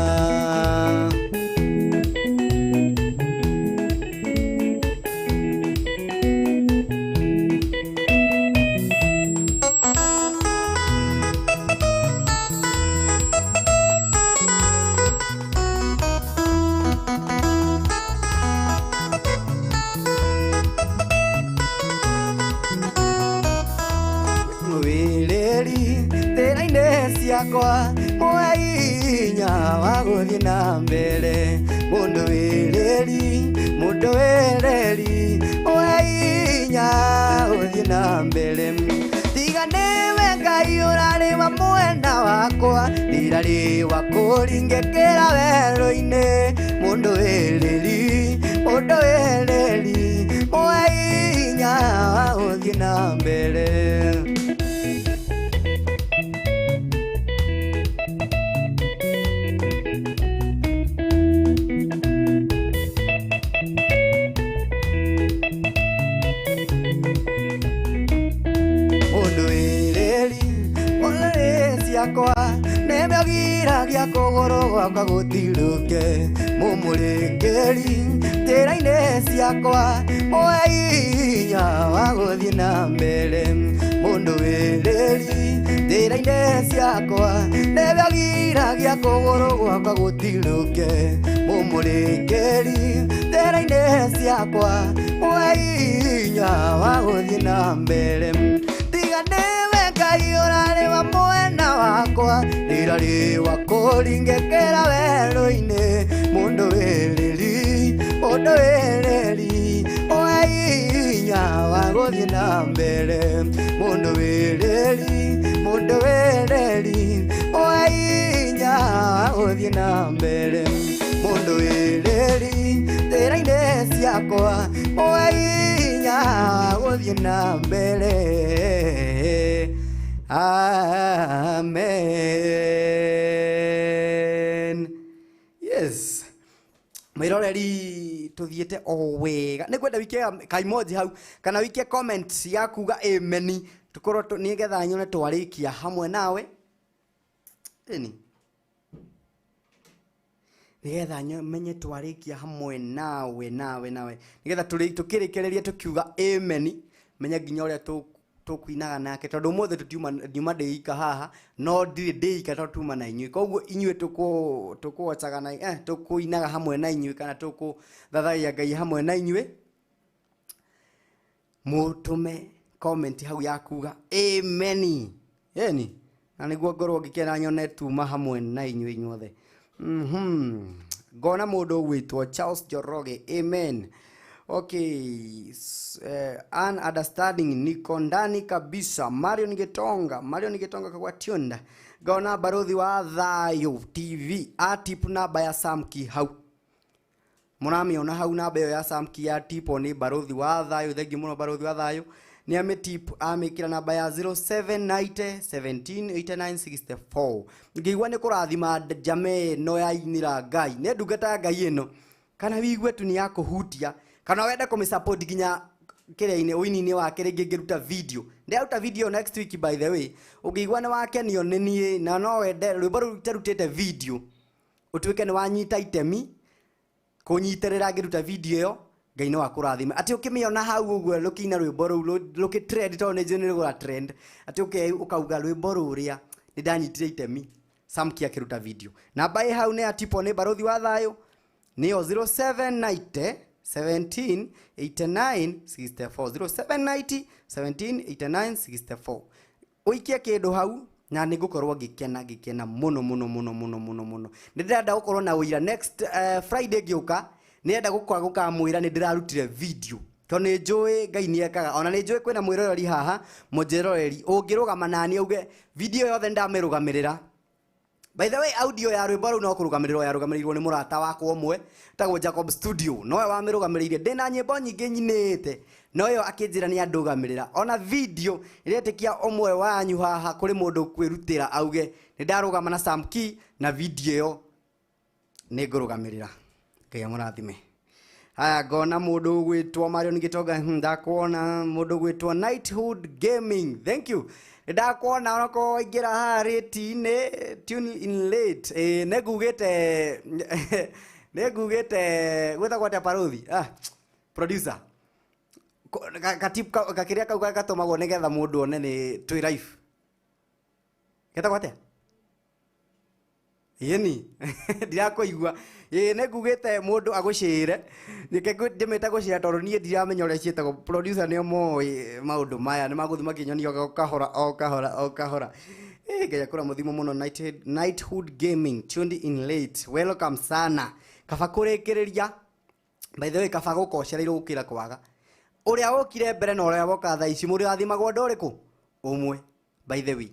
Mwĩrĩri thĩna-inĩ ciakwa mwainya wa gũthiĩ na mbere mũndũ wĩrĩri mũndũ wĩrĩri mwainya gũthiĩ na mbere tiga nĩwe Ngai ũrarĩ wa mwena wakwa ndirarĩ wa kũringĩkĩra werũ-inĩ mũndũ wĩrĩri mũndũ wĩrĩri mwainya wa gũthiĩ na mbere. Mũndũ wĩrĩri ũrĩ ciakwa nĩmĩgiragia kũgũrũ gwakwa gũtirũke mũmũrĩkĩri njĩra-inĩ ciakwa mwainya wa gũthiĩ na mbere mũndũ wĩrĩri njĩra-inĩ ciakwa nĩmĩgiragia kũgũrũ gwakwa gũtirũke mũmũrĩkĩri njĩra-inĩ ciakwa mwainya wa gũthiĩ na mbere tiga nĩwe Ngai ũrarĩ wa mwena wakwa ndirarĩ wa kũringĩkĩra werũ-inĩ mũndũ wĩrĩri mũndũ wĩrĩri mwainya wa gũthiĩ na mbere mũndũ wĩrĩri mũndũ wĩrĩri mwainya wa gũthiĩ na mbere mũndũ wĩrĩri njĩra-inĩ ciakwa mwainya wa gũthiĩ na mbere. Amen. Yes. Mwiroreri tuthiĩte o wega nĩ kwenda wikie kaimoji hau kana wikie comment ya kuga amen tukorwo nĩgetha nyone twarĩkia hamwe nawe ĩni nĩgetha menye twarĩkia hamwe nawe nawe nawe nĩgetha tũkĩrĩkĩrĩrie tũkiuga amen menye nginya ũrĩa tũkuinaga nake tondũ ũmũthĩ tũtiuma ndiuma ndĩika haha no ndirĩ ndĩika tondũ tuma na inyuĩ koguo inyuĩ tũkũocaga na tũkũinaga hamwe na inyuĩ kana tũkũthathaiya Ngai hamwe na inyuĩ mũtũme comment hau ya kuga amen ĩni na nĩguo ngorwo ngĩkena nyone tuma hamwe na inyuĩ inyuothe. Ngona mũndũ ũgwĩtwo Charles Njoroge amen. Okay, an understanding niko ndani kabisa. Marion Gitonga, Marion Gitonga kwa tionda. Ngona barothi wa Thayo TV atip namba ya Samki hau. Mũramiona hau namba ĩyo ya Samki ya tipo nĩ barothi wa Thayo, thengi mũno barothi wa Thayo. Nĩ ametip amĩkĩra namba ya 0790 17 89 64. Ngĩigua nĩ kũrathima njame ĩno ya inĩra Ngai. Nĩ ndungata ya Ngai ĩno. Kana wigue tu nĩ ya kũhutia kana wende kũmĩsupport nginya kĩrĩa-inĩ ũini-inĩ wake rĩngĩ ngĩruta video ndĩraruta video next week by the way ũngĩigua nĩ wakenio nĩ niĩ na no wende rwĩmbo rũu itarutĩte video ũtuĩke nĩ wanyita itemi kũnyitĩrĩra ngĩruta video ĩyo Ngai no akũrathime atĩ ũkĩmĩona hau ũguo rũkĩina rwĩmbo rũu rũkĩ trend tondũ nĩ njũĩ nĩ rũgũra trend atĩ ũkauga rwĩmbo rũrĩa nĩ ndanyitire itemi Samki akĩruta video namba ĩ hau nĩ ya tipo nĩ barothi wa Thayo nĩyo 0790 17 89 64 0790 17 89 64 ũikie kĩndũ hau na nĩ ngũkorwo ngĩkena ngĩkena mũno mũno mũno mũno mũno mũno nĩ ndĩrenda gũkorwo na ũira next Friday ngĩũka nĩrenda gũkamwĩra nĩ ndĩrarutire video tondũ nĩ njũĩ Ngai nĩ ekaga ona nĩ njũĩ kwĩna mwĩroreri haha mũnjĩroreri ũngĩrũgama nani auge video yothe ndamĩrũgamĩrĩra By the way, audio ya rwĩmbo rũu no kũrũgamĩrĩrwo yarũgamĩrĩirwo nĩ mũrata wakwa ũmwe tagwo Jacob Studio, nowe wamĩrũgamĩrĩire. Ndĩna nyĩmbo nyingĩ nyinĩte, no ĩyo akĩnjĩra nĩ andũgamĩrĩra. Ona video ĩretĩkia ũmwe wanyu haha kũrĩ mũndũ kwĩrutĩra auge nĩ ndarũgama na Sam Key na video ĩyo nĩ ngũrũgamĩrĩra. Ngai amũrathime. Haya, ngona mũndũ ũgwĩtwo Marion Gĩtonga, ndakuona. Mũndũ ũgwĩtwo Knighthood Gaming, thank you, ndakuona. Onakorwo waingĩra haha rĩti-inĩ, tune in late. Nĩ ngugĩte gwĩtagwo atĩa parũthi, producer? Katip gakĩrĩa kau gatũmagwo nĩgetha mũndũ one nĩ twĩ live, getagwo atĩa? Ĩni ndirakũigua. Ĩ, nĩ ngugĩte mũndũ agũcĩre, reke ndĩmĩte gũcĩra tondũ niĩ ndiramenya ũrĩa ciĩtagwo. Producer nĩo moĩ maũndũ maya, nĩ magũthiĩ makĩnyonia o kahora o kahora o kahora. Ĩ, Ngai akũra mũthimo mũno. Knighthood Gaming, tuned in late, welcome sana. Kaba kũrĩkĩrĩria, by the way, kaba gũkocereirwo gũkĩra kwaga. Ũrĩa wokire mbere na ũrĩa woka thaa ici, mũrĩrathimagwo ũndũ ũrĩkũ ũmwe? By the way,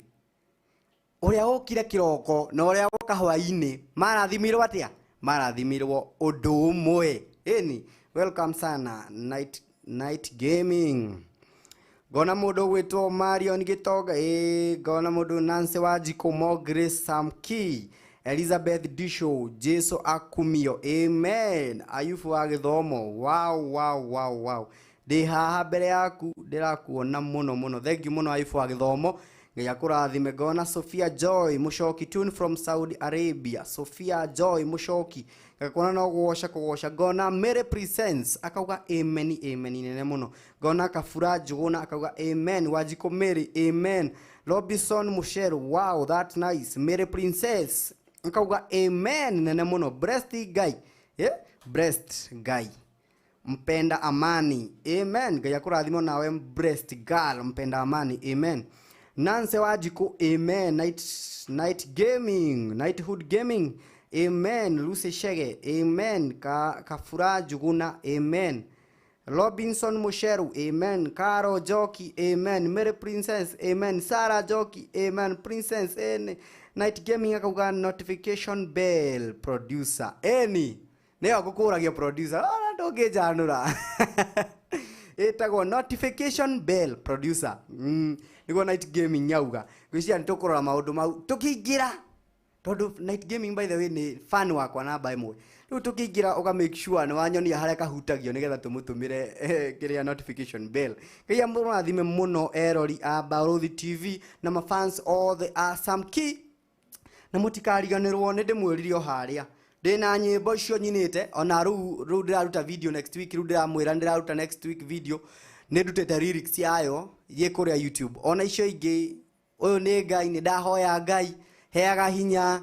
ũrĩa wokire kĩroko na ũrĩa woka hwaĩ-inĩ marathimirwo atĩa? Marathimirwo ũndũ ũmwe. Ĩni, welcome sana Night Gaming. Ngona mũndũ ũgwĩtwo Marion Gĩtonga, ĩ, ngona mũndũ Nancy Wanjikũ, Mo Grace, Sam Key, Elizabeth Disho, Jesu akumio, amen. Ayubu wa Gĩthomo, wow wow wow wow, ndĩ haha mbere yaku, ndĩrakuona mũno mũno, thank you mũno Ayubu wa Gĩthomo, Ngai akũrathime. Ngona Sophia Joy Mushoki, tune from Saudi Arabia. Sophia Joy Mushoki, ngakuona no gũgoca kũgoca. Ngona Mary Presence akauga amen, amen nene mũno. Ngona Kabura Njũgũna akauga amen. Wanjikũ Mary, amen. Robinson Musheru, wow, that nice. Mary Princess akauga amen nene mũno. Blessed guy, yeah? Blessed guy mpenda amani, amen. Ngai akũrathime nawe, blessed girl mpenda amani, amen. Nancy Wanjikũ, amen. Night Gaming, Nighthood Gaming, amen. Lucy Shege, amen. Kabura Njũgũna, amen. Robinson Musheru, amen. Caro Joki, amen. Mary Princess, amen. Sarah Joki, amen. Princess N Night Gaming akauga notification bell, producer. Eni nĩyo ngũkũragia producer, ona ndũngĩnjanũra, ĩtagwo notification bell, producer. Nĩguo Night Gaming yauga. Ngwĩciria nĩ tũkũrora maũndũ mau tũkĩingĩra, tondũ Night Gaming, by the way, nĩ fan wakwa namba ĩmwe. Rĩu tũkĩingĩra ũga make sure nĩ wanyonia harĩa kahutagio nĩgetha tũmũtũmĩre kĩrĩa, notification bell. Ngai amũrathime mũno erori a Barũthi TV na mafans othe a Sam Key, na mũtikariganĩrwo nĩ ndĩmwĩrire o harĩa ndĩna nyĩmbo icio nyinĩte. Ona rĩu ndĩraruta video next week, rĩu ndĩramwĩra ndĩraruta next week video, nĩ ndutĩte lyrics yayo ĩ kũrĩa YouTube. Ona icio ingĩ, ũyũ nĩ Ngai, nĩ ndahoya Ngai heaga hinya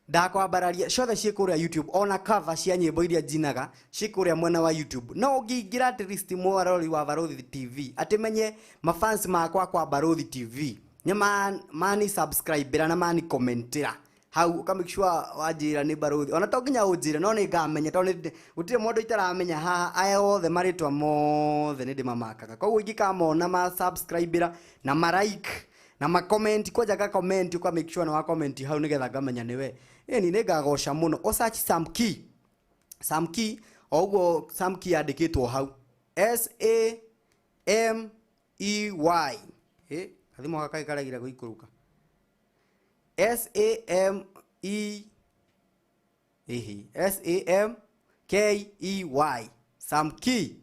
ndakwambararia, ciothe ciĩ kũrĩa YouTube. Ona cover cia nyĩmbo iria njinaga ciĩ kũrĩa mwena wa YouTube. No ũngĩingĩra at least mwarori wa Barũthi TV, atĩ menye mafans makwa kwa Barũthi TV nĩ mani subscribe na mani commentera hau, ũka make sure wanjĩra nĩ Barũthi. Ona to nginya ũnjĩre, no nĩ ngamenya tondũ gũtirĩ mũndũ itaramenya haha. Aya othe marĩtwa mothe nĩ ndĩmamakaga, koguo ingĩkamona ma subscribe na ma like na ma comment, kwanja ka comment, uka make sure na wa comment hau nigetha ngamenya niwe. Ĩni, nĩ ngagoca mũno. O search Sam Key, Sam Key o ũguo Sam Key yandĩkĩtwo hau, SAMEY. Ĩ, gathimũ gaka karegire gũikũrũka. SAME, ĩhĩ, SAMKEY, Sam Key.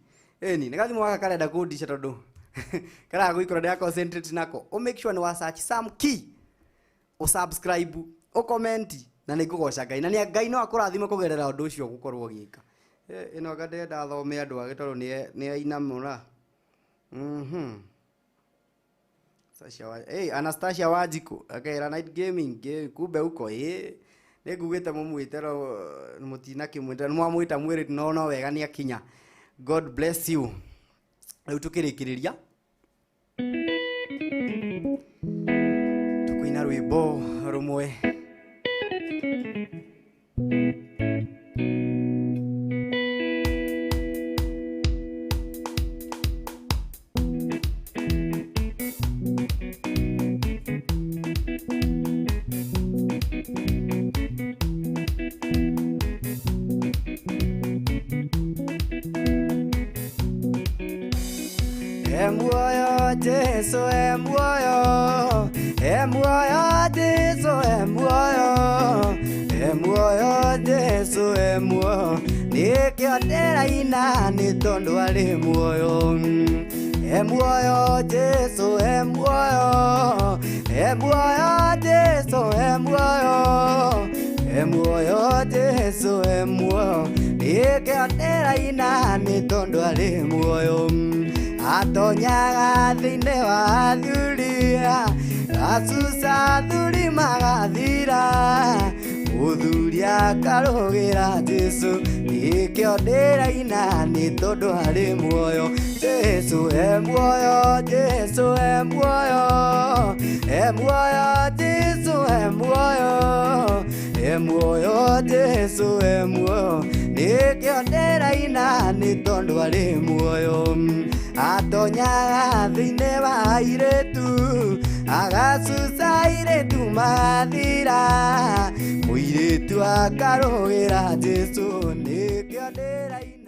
Ĩni, nĩ gathimũ gaka karenda kũndica tondũ karaga gũikũra, ndĩra concentrate nako. O make sure nĩ wa search Sam Key, ũsubscribe, ũcomment, na nĩ ngũgoca Ngai, na nĩ Ngai no akũrathime kũgerera ũndũ ũcio ũgũkorwo ũgĩka. Ĩno anga ndĩrenda thome andũ age tondũ nĩ ainamũra. Sasha wa, hey, Anastasia Wanjiku akera Night Gaming kumbe uko ĩ nĩ ngugĩte mũmwĩte ro mũtinakĩmwĩta, nĩ mwamwĩta mwĩrĩ, no no wega nĩ akinya. God bless you. Rĩu tũkĩrĩkĩrĩria tũkũina rwĩmbo rũmwe. Muoyo, Jesu e muoyo, e muoyo, Jesu e muoyo, e muoyo, Jesu e muoyo. Nĩkĩo ndĩraina nĩ tondũ arĩ muoyo. E muoyo, Jesu e muoyo, e muoyo, Jesu e muoyo, e muoyo, Jesu e muoyo. Nĩkĩo ndĩraina nĩ tondũ arĩ muoyo. Atonyaga thĩinĩ wa athuri, acuca athuri magathira, mũthuri akarũgĩra Jesu. Nĩkĩo ndĩraina nĩ tondũ arĩ muoyo. Jesu e muoyo, Jesu e muoyo, e muoyo, Jesu e muoyo, e muoyo, Jesu e muoyo. Nĩkĩo ndĩraina nĩ tondũ arĩ muoyo. Atonyaga thĩinĩ wa airĩtu, agacuca airĩtu magathira, mũirĩtu akarũgĩra Jesu. Nĩkĩo ndĩraina.